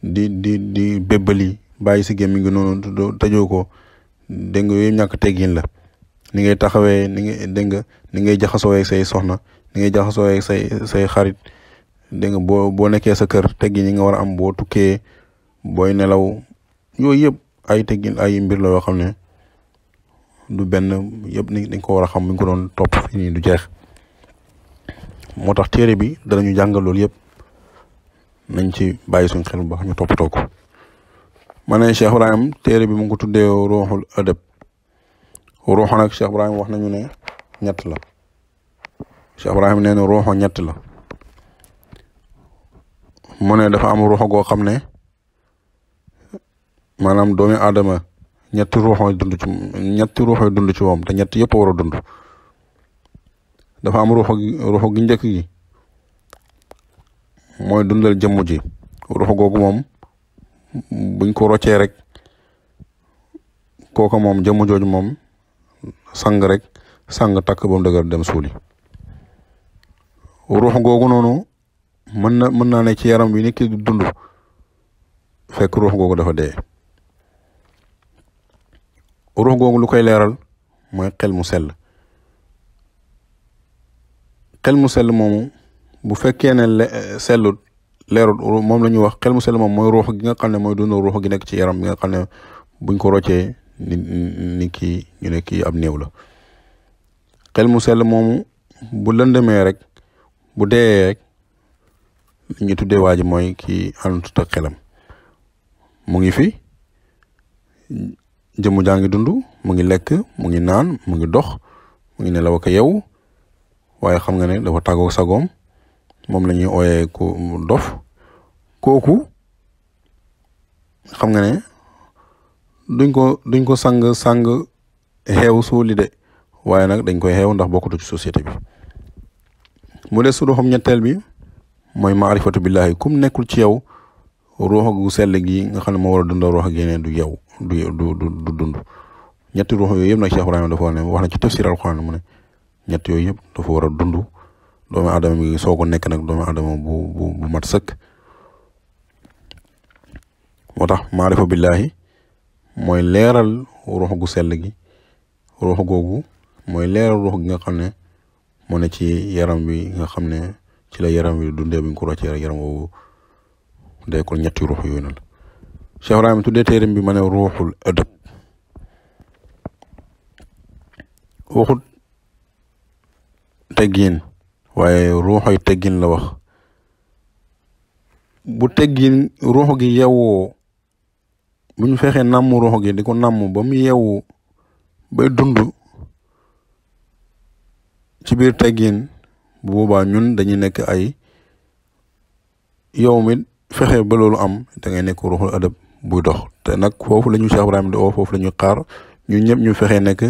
di bébbali bàyyi si gémmiñ gi noonu tëjoo ko dégg nga yooyu ñàkk teggin la ni ngay taxawee ni ngay jaxasoo ak say soxna ni ngay jaxasoo ak say xarit dégg nga boo nekkee sa kër teggin yi nga war a am boo tukkee booy nelaw yooyu yëpp ay teggin ay mbir la yoo xam ne du benn yëpp ni dañ ko war a xam bu ñu ko doon topp fii nii du jeex moo tax téere bi danañu jàngal loolu yëpp nañ ci bàyyi suñ xel bu baax ñu toppatoo ko ma ne Cheikh Ibrahim téere bi mu ngi ko tuddee ruuxul adab ruuxu nag Cheikh Ibrahim wax nañu ne ñett la Cheikh Ibrahim nee na ruuxu ñett la mu ne dafa am ruuxu goo xam ne maanaam doomi aadama ñetti ruuxooy dund ci moom te ñett yëpp war a dund dafa am ruuxu gi njëkk gi mooy dundal jëmm ji ruuxu googu moom buñ ko roccee rek kooka moom jëmm jooju moom sang takk ba mu dëgër dem suuli ruuxu googu noonu mën naa ne ci yaram bi nit ki dund fekk ruux googu dafa dee. ruux googu lu koy leeral mooy xel mu sell. xel mu sell moomu bu fekkee ne sellut leerul moom la ñuy wax xel mu sell moom mooy ruux gi nga xam ne mooy dund ruux gi nekk ci yaram bi nga xam ne buñ ko roccee ni kii ñu ne kii ab néew la. xel mu sell moomu bu lëndëmee rek bu dee rek li ñu tuddee waa ji mooy kii àndut ak xelam. mu ngi fi jëmu jaa ngi dund mu ngi lekk mu ngi naan mu ngi dox mu ngi nelaw ak yow waaye xam nga ne dafa tàggoog sagoom moom la ñuy ooyee ku dof. kooku xam nga ne duñ ko sang xeew suuli de waaye nag dañ koy xeew ndax bokkatu ci société bi. mu des ruuxam ñetteel bi mooy maarifatu billahi kum nekkul ci yow ruux gu sell gi nga xam ne moo war a dund ruux ak yeneen du yow du dund. ñetti ruux yooyu yëpp nag Cheikh Ibrahima dafa wax na ci tafsir alquran mu ne ñett yooyu yëpp dafa war a dund doomu adama bi soo ko nekk nag doomu adama bu mat sëkk. moo tax maarifa billahi mooy leeral ruux gu sell gi. ruux googu mooy leeral ruux gi nga xam ne moo ne ci yaram bi nga xam ne ci la yaram bi dundee bi ñu ko roccee yaram woowu dee ko ñetti ruux yooyu noonu. Cheikh Ibrahima tuddee téeram bi ma ne ruuxul adab. waxut teggin waaye ruuxoy teggin la wax. bu teggin ruux gi yewwoo bu ñu fexee namm ruux gi di ko namm ba mu yewwu bay dund ci biir teggin bu boobaa ñun dañuy nekk ay yow mi fexe ba loolu am da ngay nekk ruuxul adab buy dox. te nag foofu la ñu Cheikh Ibrahima di oo foofu la ñu xaar ñun ñëpp ñu fexe nekk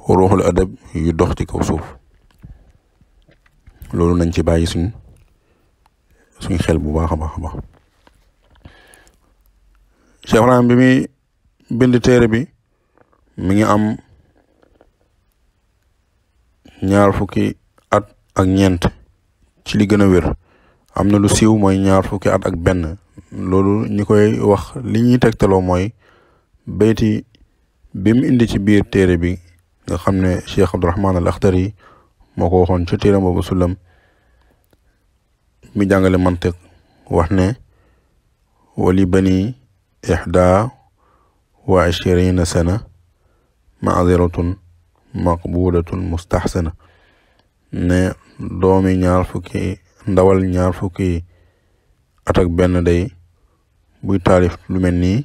ruuxul adab yu dox ci kaw suuf. loolu nañ ci bàyyi suñ xel bu baax a baax a baax. Cheikh Ibrahima bi muy bind téere bi mi ngi am 20 at ak ñeent ci li gën a wér. am na lu siiw mooy 20 at ak benn. loolu ñi koy wax li ñuy tegtaloo mooy bayti bi mu indi ci biir téere bi nga xam ne Cheikh Abdourahman al Akhdari moo ko waxoon ci téere boobu sulam mi jàngale mantiq wax ne wali bani 21 sana maadiratun maqbulatun mustahsana ne doomi 20 ndawal 20 at ak benn day buy taalif lu mel nii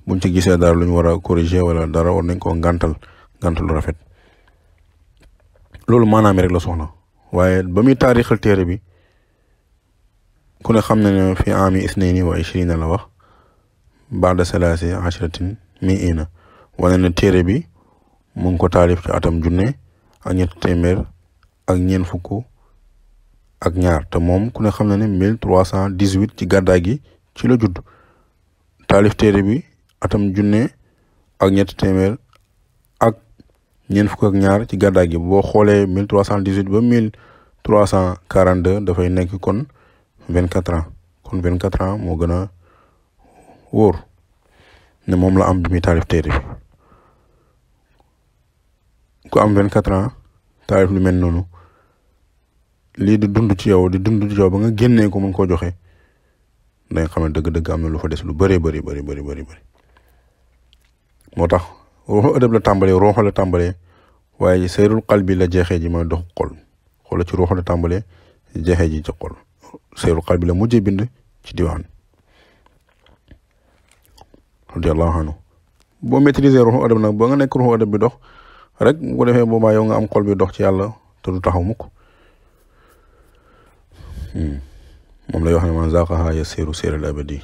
buñ ci gisee dara lu ñu war a corriger wala dara war nañ koo ngàntal lu rafet. loolu maanaam rek la soxla waaye ba muy taarixal téere bi ku ne xam ne fi ami 22 la wax baada 13 wane na téere bi mu ngi ko taalif ci atam junne ak ñetti téeméer ak ñeent fukk ak ñaar te moom ku ne xam na ne 1318 ci gàddaay gi ci la judd. taalif téere bi atam junne ak ñetti téeméer ak ñeent fukk ak ñaar ci gàddaay gi boo xoolee 1318 ba 1342 dafay nekk kon 24 ans kon 24 ans moo gën a wóor ne moom la am bi muy taalif téere bi. ku am 24 ans taalif lu mel noonu lii di dund ci yow ba nga génnee ko mën koo joxe da nga xam ne dëgg-dëgg am na lu fa des lu bëree bëri. moo tax ruuxu adab la tàmbalee ruuxu la tàmbalee waaye seyrul qalbi la jeexee ji mooy dox xol xoola ci ruuxu la tàmbalee jeexee ji ci xol seyrul qalbi la mujjee bind ci diwaan radiyallahu anhu. boo maîtriser ruuxu adab nag ba nga nekk ruuxu adab bi dox rek bu ko defee boobaa yow nga am xol bi dox ci yàlla te du taxaw mukk. moom lay wax ne man zaqaha yasiru seyral abadi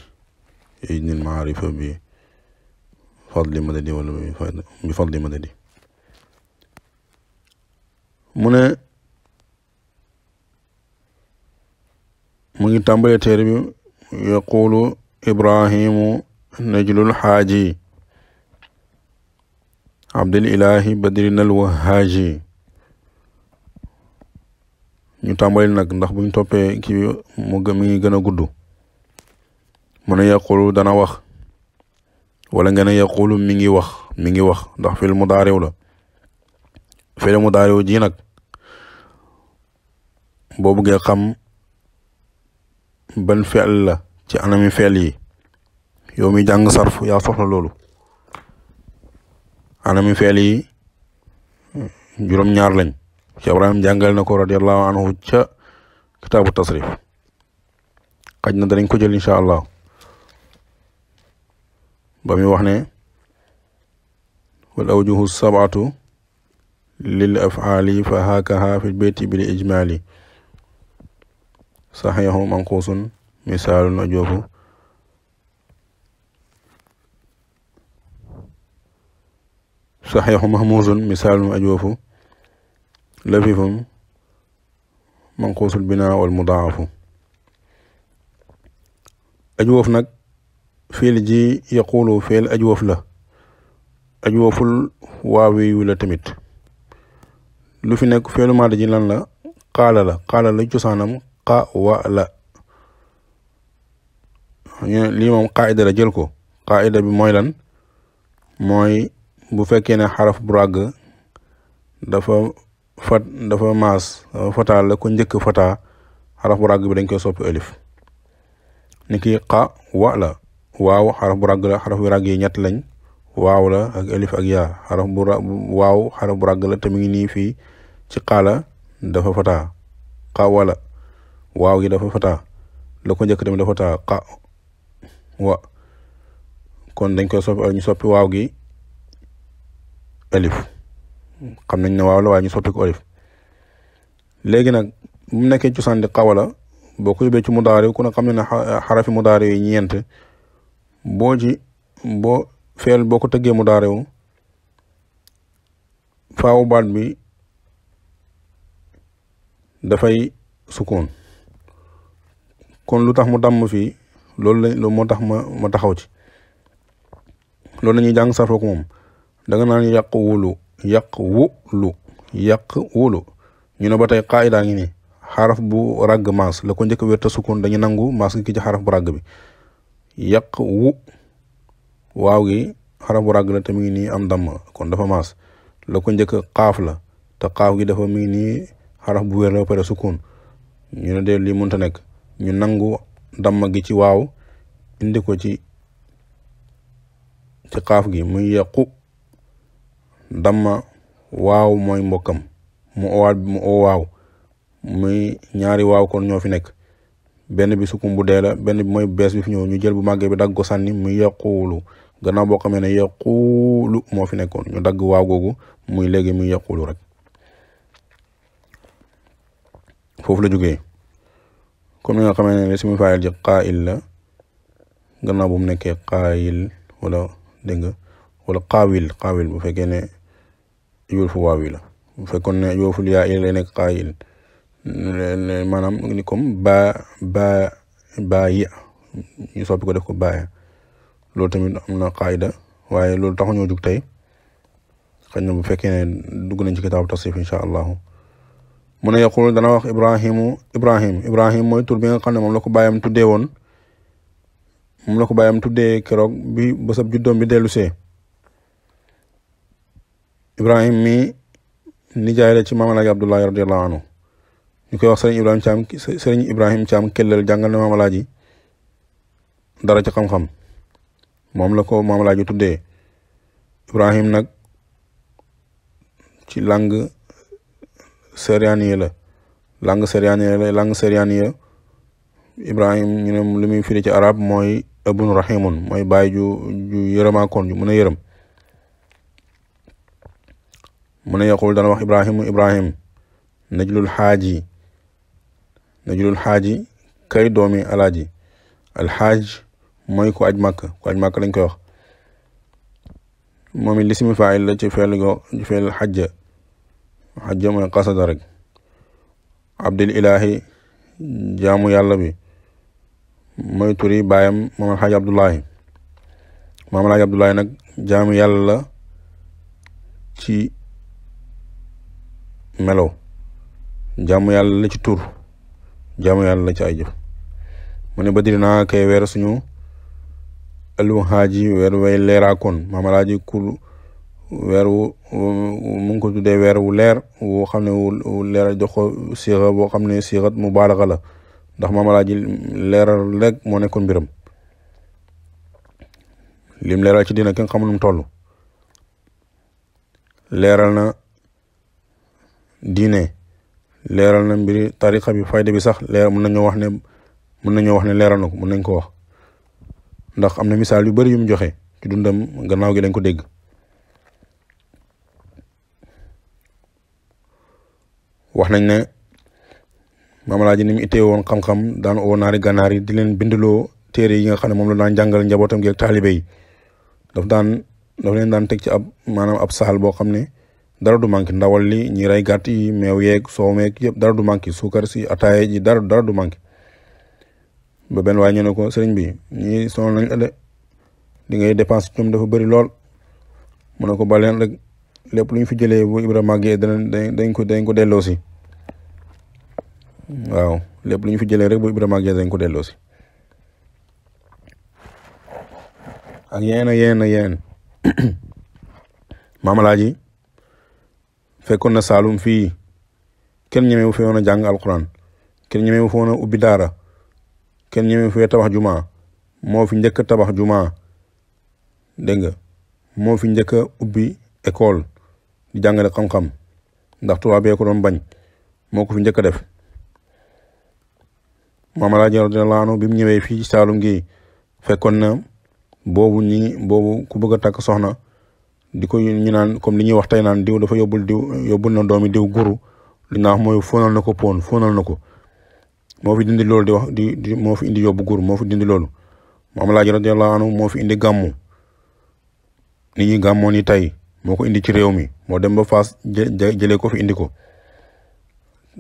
yejnil maarifa bi fadli madadi wala bi fadli madadi. mu ne mu ngi tàmbalee téere bi yaqulu ibrahimu najlul xaaji abdul ilahi badrinal wahaaji. ñu tàmbali nag ndax buñ toppee kii mi ngi gën a gudd mu ne yaqulu dana wax wala nga ne yaqulu mi ngi wax ndax fil mudaariw la fil mudaariw ji nag boo bëggee xam ban fi'l la ci anami fi'l yi yow mi jàng sarf yaa soxla loolu anami fi'l yi juróom-ñaar lañ ci Ibrahim jàngal na ko radiyallahu anhu ca kitaabu tasrif xaj na danañ ko jël incha allah ba muy wax ne wal awjuhu sab'atu lil af'ali fa hakaha fi beyti bil ijmali saxiixu manquusun misaalun ajoofu saxiixu mahmuusun misaalun ajoofu lafifum manquusul binaa wal mudaafu ajwoof nag fiil ji yaqulu fiil ajwoof la ajwooful waawi yu la tamit lu fi nekk fiilu maadi ji lan la qaala la cosaanam qa wa la lii moom qaida la jël ko qaida bi mooy lan mooy bu fekkee ne xaraf bu ràgg dafa maas dafa fataa la ko njëkk fataa xaraf bu ràgg bi dañ koy soppi alif ni ki qa wa la waaw xaraf bu ràgg la xaraf bu ràgg yi ñett lañ waaw la ak alif ak yaa xaraf bu ràgg la te mu ngi nii fii ci qaala dafa fataa qa wala waaw gi dafa fataa la ko njëkk tamit dafa fataa qa wa kon dañ koy soppi ñu soppi waaw gi alif xam nañ ne waaw la waaye ñu soppi ko alif léegi nag bu mu nekkee cosaan di qawala boo ko yóbbee ci mudaari ku ne xam ne ne xarafi mudaari yi ñeent feel boo ko tëggee mudaari wu faawu baat bi dafay sukkoon kon lu tax mu damm fii loolu moo tax ma taxaw ci loolu la ñuy jàng sarfoo ko moom danga naan yàq wulu ñu ne ba tey qaida ngi ni xaraf bu ràgg maas la ko njëkk wérta sukkoon dañu nangu maas gi ki ci xaraf bu ràgg bi yàq waaw gi xaraf bu ràgg la te mu ngi nii am damm kon dafa maas la ko njëkk xaaf la te xaaf gi dafa mu ngi nii xaraf bu wér la ba pare sukkoon ñu ne dee lii mënta nekk ñu nangu damm gi ci waaw indi ko ci xaaf gi muy yàqu damma waaw mooy mbokkam mu oo waaw muy ñaari waaw kon ñoo fi nekk benn bi sukkum bu dee la benn bi mooy bees bi fi ñëw ñu jël bu màggee bi dagg ko sànni muy yaquulu gannaaw boo xamee ne yaquulu moo fi nekkoon ñu dagg waaw googu muy léegi muy yaquulu rek foofu la jógee comme ni nga xamee ne ismu faa'il ji qaa'il la gannaaw bu mu nekkee qaa'il wala dégg nga wala qaawil bu fekkee ne yuulfu waawi la bu fekkoon ne yuulfu yaa il lay nekk qaa'il maanaam ni comme baa yi ñu soppi ko def ko baaya loolu tamit am na qaida waaye loolu taxu ñoo jug tey xëy na bu fekkee ne dugg nañ ci kitaabu tasrif incha allahu mu ne yaqul dana wax ibrahim mooy tur bi nga xam ne moom la ko bàyyam tuddee woon moom la ko bàyyam tuddee keroog bi bésab juddoom bi dellu see ibrahim mi nijaay la ci maam alaaji abdullahi radiallahu anhu ñu koy wax sëriñ ibrahim Caam kellel jàngal na maam alaaji dara ci xam-xam moom la ko maam alaaji tuddee ibrahim nag ci langue syrianie la ibrahim ñu ne li muy firi ci arab mooy abun rahimun mooy baay ju yërëmaakoon ju mën a yërëm mu ne yaqul dana wax ibrahim najlul xaaji kay doomi alaaji alxaaj mooy ku aj màkk lañ koy wax moom it lismi faa'il la ci feel xajja mooy qasada rek abdul ilahi jaamu yàlla bi mooy turi baayam moom alxaaji abdullahi nag jaamu yàlla la ci melo jaamu yàlla la ci tur jaamu yàlla la ci ay jëf mu ne badri naa kay weer suñu alhaaji weer way leeraakoon Maam Alaaji ku weer wu mu ngi ko tuddee weer wu leer woo xam ne wu leer jox ko siixa boo xam ne siixat mubaalaxa la ndax Maam Alaaji leeral rek moo nekkoon mbiram lim leeral ci dina kenn xamul nu mu toll leeral na diine leeral na mbiri tariqa bi fayda bi sax leer mën nañoo wax ne leeral na ko mën nañ ko wax ndax am na misaal yu bari yu mu joxe ci dundam gannaaw gi lañ ko dégg wax nañ ne Maam Alaaji ni mu ittee woon xam-xam daan oo naari gànnaar yi di leen bindaloo téere yi nga xam ne moom la daan jàngal njabootam gi ak taalibe yi daf leen daan teg ci maanaam ab saal boo xam ne dara du manqué ndawal li ñi rey gàtt yi meew yeeg soow meeg yëpp dara du manqué suukar si ataaya ji dara du manqué ba benn waaye ñu ne ko sëriñ bi ñii sonal nañ la de di ngay dépense ñoom dafa bëri lool mu ne ko baleen rek lépp lu ñu fi jëlee bu Ibra màggee dañ ko delloo si waaw lépp lu ñu fi jëlee rek bu Ibra màggee dañ ko delloo si ak yeneen Maam Alaaji fekkoon na Saalum fii kenn ñemewu fi woon a jàng alquran kenn ñemewu fi woon a ubbi daara kenn ñemewu fi tabax juma moo fi njëkk a tabax juma dégg nga moo fi njëkk a ubbi école di jàngale xam-xam ndax tubaab bee ko doon bañ moo ko fi njëkk a def Maam Alaaji radiyallaahu anhu bi mu ñëwee fii ci Saalum gi fekkoon na boobu ku bëgg a takk soxna di ko ñu naan comme li ñuy wax tey naan diw dafa yóbbul na doomi diw guru li nga wax mooy fóonal na ko poon fóonal na ko moo fi dindi loolu moo fi indi yóbbu guru moo fi dindi loolu Maam Alaaji radiyallaahu anhu moo fi indi gàmmu nit ñi gàmmoo ni tey moo ko indi ci réew mi moo dem ba Faas jëlee ko fi indi ko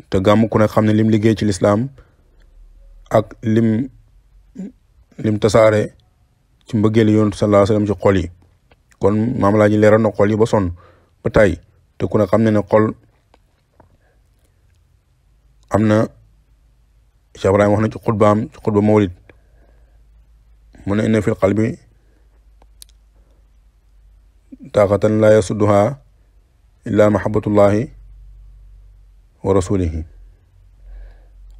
te gàmmu ku ne xam ne lim liggéey ci lislaam ak lim tasaare ci mbëggeelu Yonent sallallaahu alayhi wa sallam ci xol yi kon Maam Alaaji leeral na xol yi ba sonn ba tey te ku ne xam ne xol am na Cheikh Ibrahima wax na ci xutba mawlid mu ne inna fil qalbi taaqatan laa yasudduha illa mahabbatullahi wa rasulihi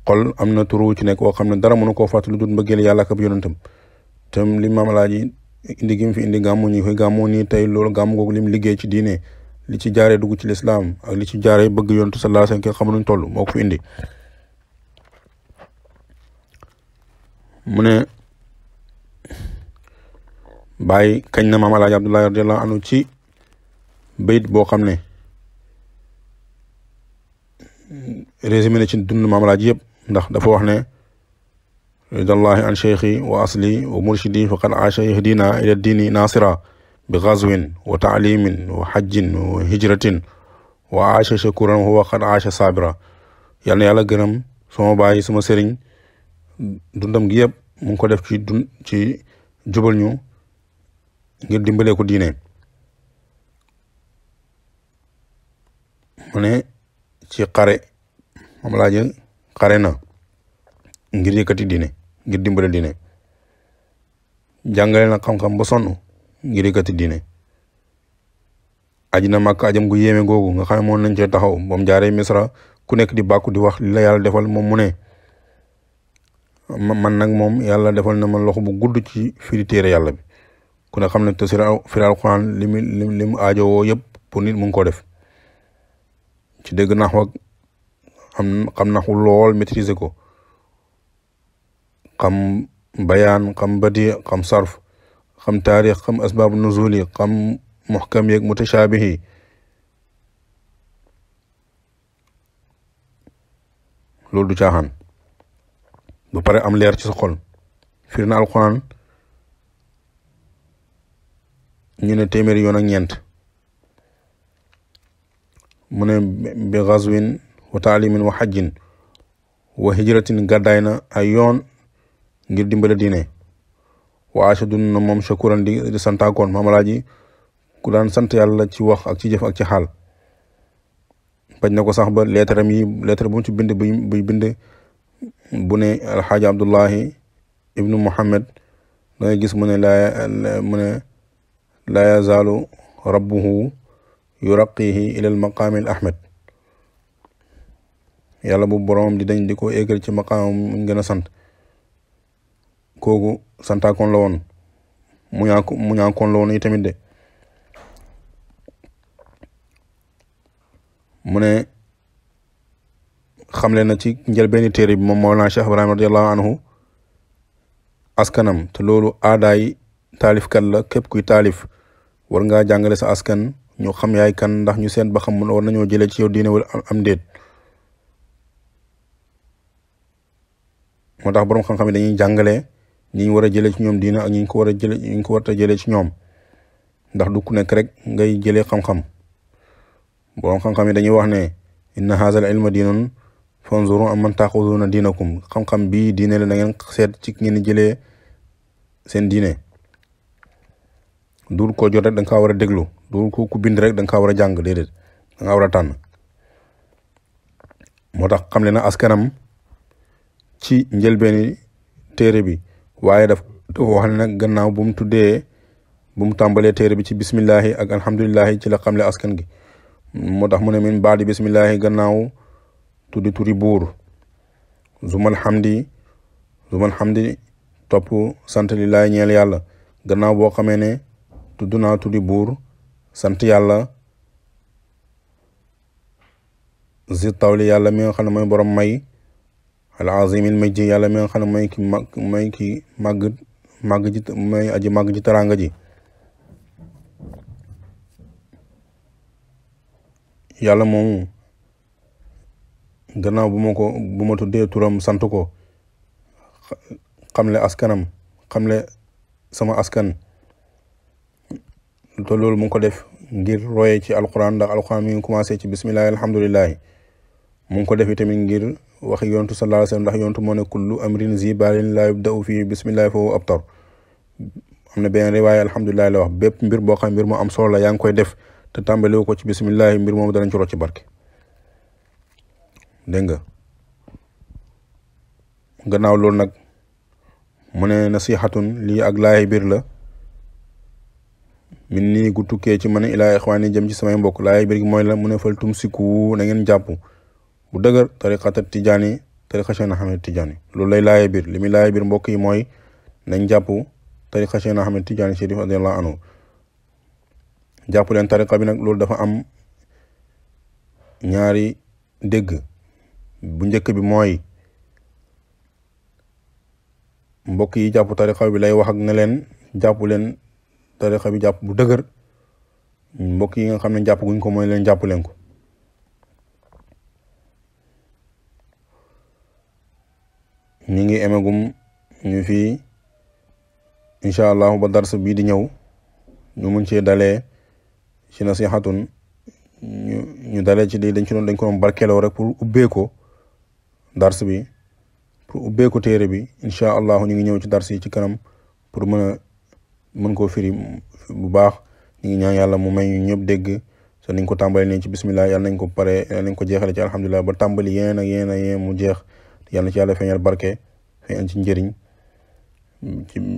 xol am na turu ci nekk koo xam ne dara mënu koo fàttali lu dul mbëggeel yàlla ak ab yonentam te li Maam Alaaji indi gi mu fi indi gàmmu ñi koy gàmmoo nii tey loolu gàmmu googu lim liggéey ci diine li ci jaaree dugg ci lislaam ak li ci jaaree bëgg yontu sallallaahu alayhi wa sallam xamuñ toll moo ko fi indi mu ne bàyyi kañ na Maam Alaaji Abdoulaye radiyallaahu anhu ci bayit boo xam ne résumé na ci dund Maam Alaaji yëpp ndax dafa wax ne ridallahi an cheikhi wa asli wa murshidi faqad aasha yahdina ila diini nasira bi gazwin wa taalimin wa hajjin wa hijratin wa aasha shakuran wa huwa qad aasha sabira yal na yàlla gërëm sama baay sama sëriñ dundam gi yëpp mu ngi ko def ci jubal ñu ngir dimbale ko diine mu ne ci xare Maam Alaaji xare na ngir yëkkati diine ngir dimbale diine jàngale na xam-xam ba sonn ngir yëkkati diine aji na Makka ajam gu yéeme googu nga xam ne moom nañ cee taxaw moom jaaree Misra ku nekk di bàkku di wax li la yàlla defal moom mu ne man nag moom yàlla defal na ma loxo bu gudd ci firi téere yàlla bi ku ne xam ne te firi alxuraan li mu aajowoo yëpp pour nit mu ngi ko def ci dégg nax wak xam naxu lool maîtriser ko xam bayaan xam badi xam sarf xam taarix xam asbaabu nuzuli xam muhkam yeeg mutashaabihi loolu du caaxaan ba pare am leer ci sa xol firi na alxuraan ñu ne téeméeri yoon ak ñeent mu ne bi gazwin wa taalimin wa hajjin wa hijratin gàddaay na ay yoon ngir dimbale diine wa aasha dund na moom shakuran di santaakoon Maam Alaaji ku daan sant yàlla ci wax ak ci jëf ak ci xaal bañ na ko sax ba lettre bu mu ci bind buy bind bu ne alxaaji Abdullahi ibnu Muhammad da ngay gis mu ne laa yazaalu rabbuhu yuraqihi ila al maqaami al ahmad yàlla bu boroomam di dañ di ko éegal ci maqaamam muñ gën a sant kooku santaakoon la woon muñaakoon la woon yi tamit de mu ne xamle na ci njëlbeeni téere bi moom Mawlana Cheikh Ibrahima radiallahu anhu askanam te loolu aadaay taalifkat la képp kuy taalif war ngaa jàngale sa askan ñu xam yaay kan ndax ñu seet ba xam war nañoo jëlee ci yow diine wala am déet moo tax boroom xam-xam yi dañuy jàngale ñi ñu war a jëlee ci ñoom diine ak ñi ñu ko war a jëlee ñi ñu ko war a jëlee ci ñoom ndax du ku nekk rek ngay jëlee xam-xam boroom xam-xam yi dañuy wax ne inna haazal ilma diinun fanzuru amman taaxuduuna diinakum xam-xam bii diine la na ngeen seet ci ngeen jëlee seen diine duul ko jot rek da nga kaa war a déglu duul ko ku bind rek da nga kaa war a jàng déedéet da nga war a tànn moo tax xam le na askanam ci njëlbeeni téere bi waaye dafa wax ne nag gannaaw bu mu tàmbalee téere bi ci bismillahi ak alhamdulillahi ci la xamle askan gi moo tax mu ne min baadi bismillahi gannaaw tuddi turi buur zumal hamdi topp sant lillahi ñeel yàlla gannaaw boo xamee ne tudd naa tuddi buur sant yàlla zi tawli yàlla mi nga xam ne mooy borom may al azimil majdi yàlla mi nga xam ne mooy ki màgg ji mooy aji màgg ji teraanga ji yàlla moomu gannaaw bu ma tuddee turam sant ko xamle askanam xamle sama askan te loolu mu ngi ko def ngir roye ci alquran ndax alquran mi ngi commencé ci bismillahi alhamdulillahi mu ngi ko def tamit ngir waxi yontu sallallahu alayhi wasallam ndax yontu moo ne kullu amrin zi balin la yubda'u fii bismillahi fa huwa abtar am na benn riwaaya alhamdulillahi la wax bépp mbir boo xam mbir mu am solo la yaa ngi koy def te tàmbalewu ko ci bismillahi mbir moom danañ ci rocc ci barke dégg nga gannaaw loolu nag mu ne nasihatun lii ak laayi biir la min nii gu tukkee ci man ilaa ixwaani jëm ci samay mbokk laayi biir gi mooy la mu ne fal tumsiku na ngeen jàpp bu dëgër tariqata tijaani tariqa Cheikh Ahmed Tidiane loolu lay laayi biir li muy laayi biir mbokk yi mooy nañ jàpp tariqa Cheikh Ahmed Tidiane Chérif radiyallahu anhu jàpp leen tariqa bi nag loolu dafa am ñaari dégg bu njëkk bi mooy mbokk yi jàpp tariqa bi lay wax ak ne leen jàpp leen tariqa bi jàpp bu dëgër mbokk yi nga xam ne jàpp guñ ko mooy leen jàpp leen ko ñu ngi emegum ñu fii incha allahu ba dars bii di ñëw ñu mun cee dalee ci nasihatun ñu dalee ci lii dañ ko doon barkeloo rek pour ubbee ko dars bi pour ubbee ko téere bi incha allahu ñu ngi ñëw ci dars yi ci kanam pour mën koo firi bu baax ñu ngi ñaan yàlla mu may ñu ñëpp dégg te niñ ko tàmbali nii ci bismillah yàlla nañ ko pare yàlla nañ ko jeexale ci alhamdulilah ba tàmbali yéen ak yéen mu jeex yàlla na ci yàlla feeñal barke feeñal ci njëriñ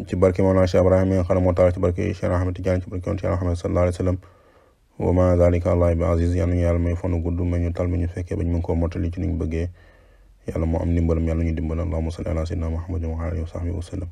ci barke Mawlana Cheikh Ibrahima mi nga xam ne moo taal ci barke Cheikh Ahmed Tidiane ci barke Cheikh Ahmed sallallahu alayhi wa sallam wa ma zalika allahi bi aziz yàlla nañu yàlla may fonu gudd may ñu tal mi ñu fekkee bañ mën koo mottali ci niñ bëggee yàlla moo am ndimbalam yàlla ñu dimbal allahumma salli ala sayyidina Muhammadin wa ala alihi wa sahbihi wa sallam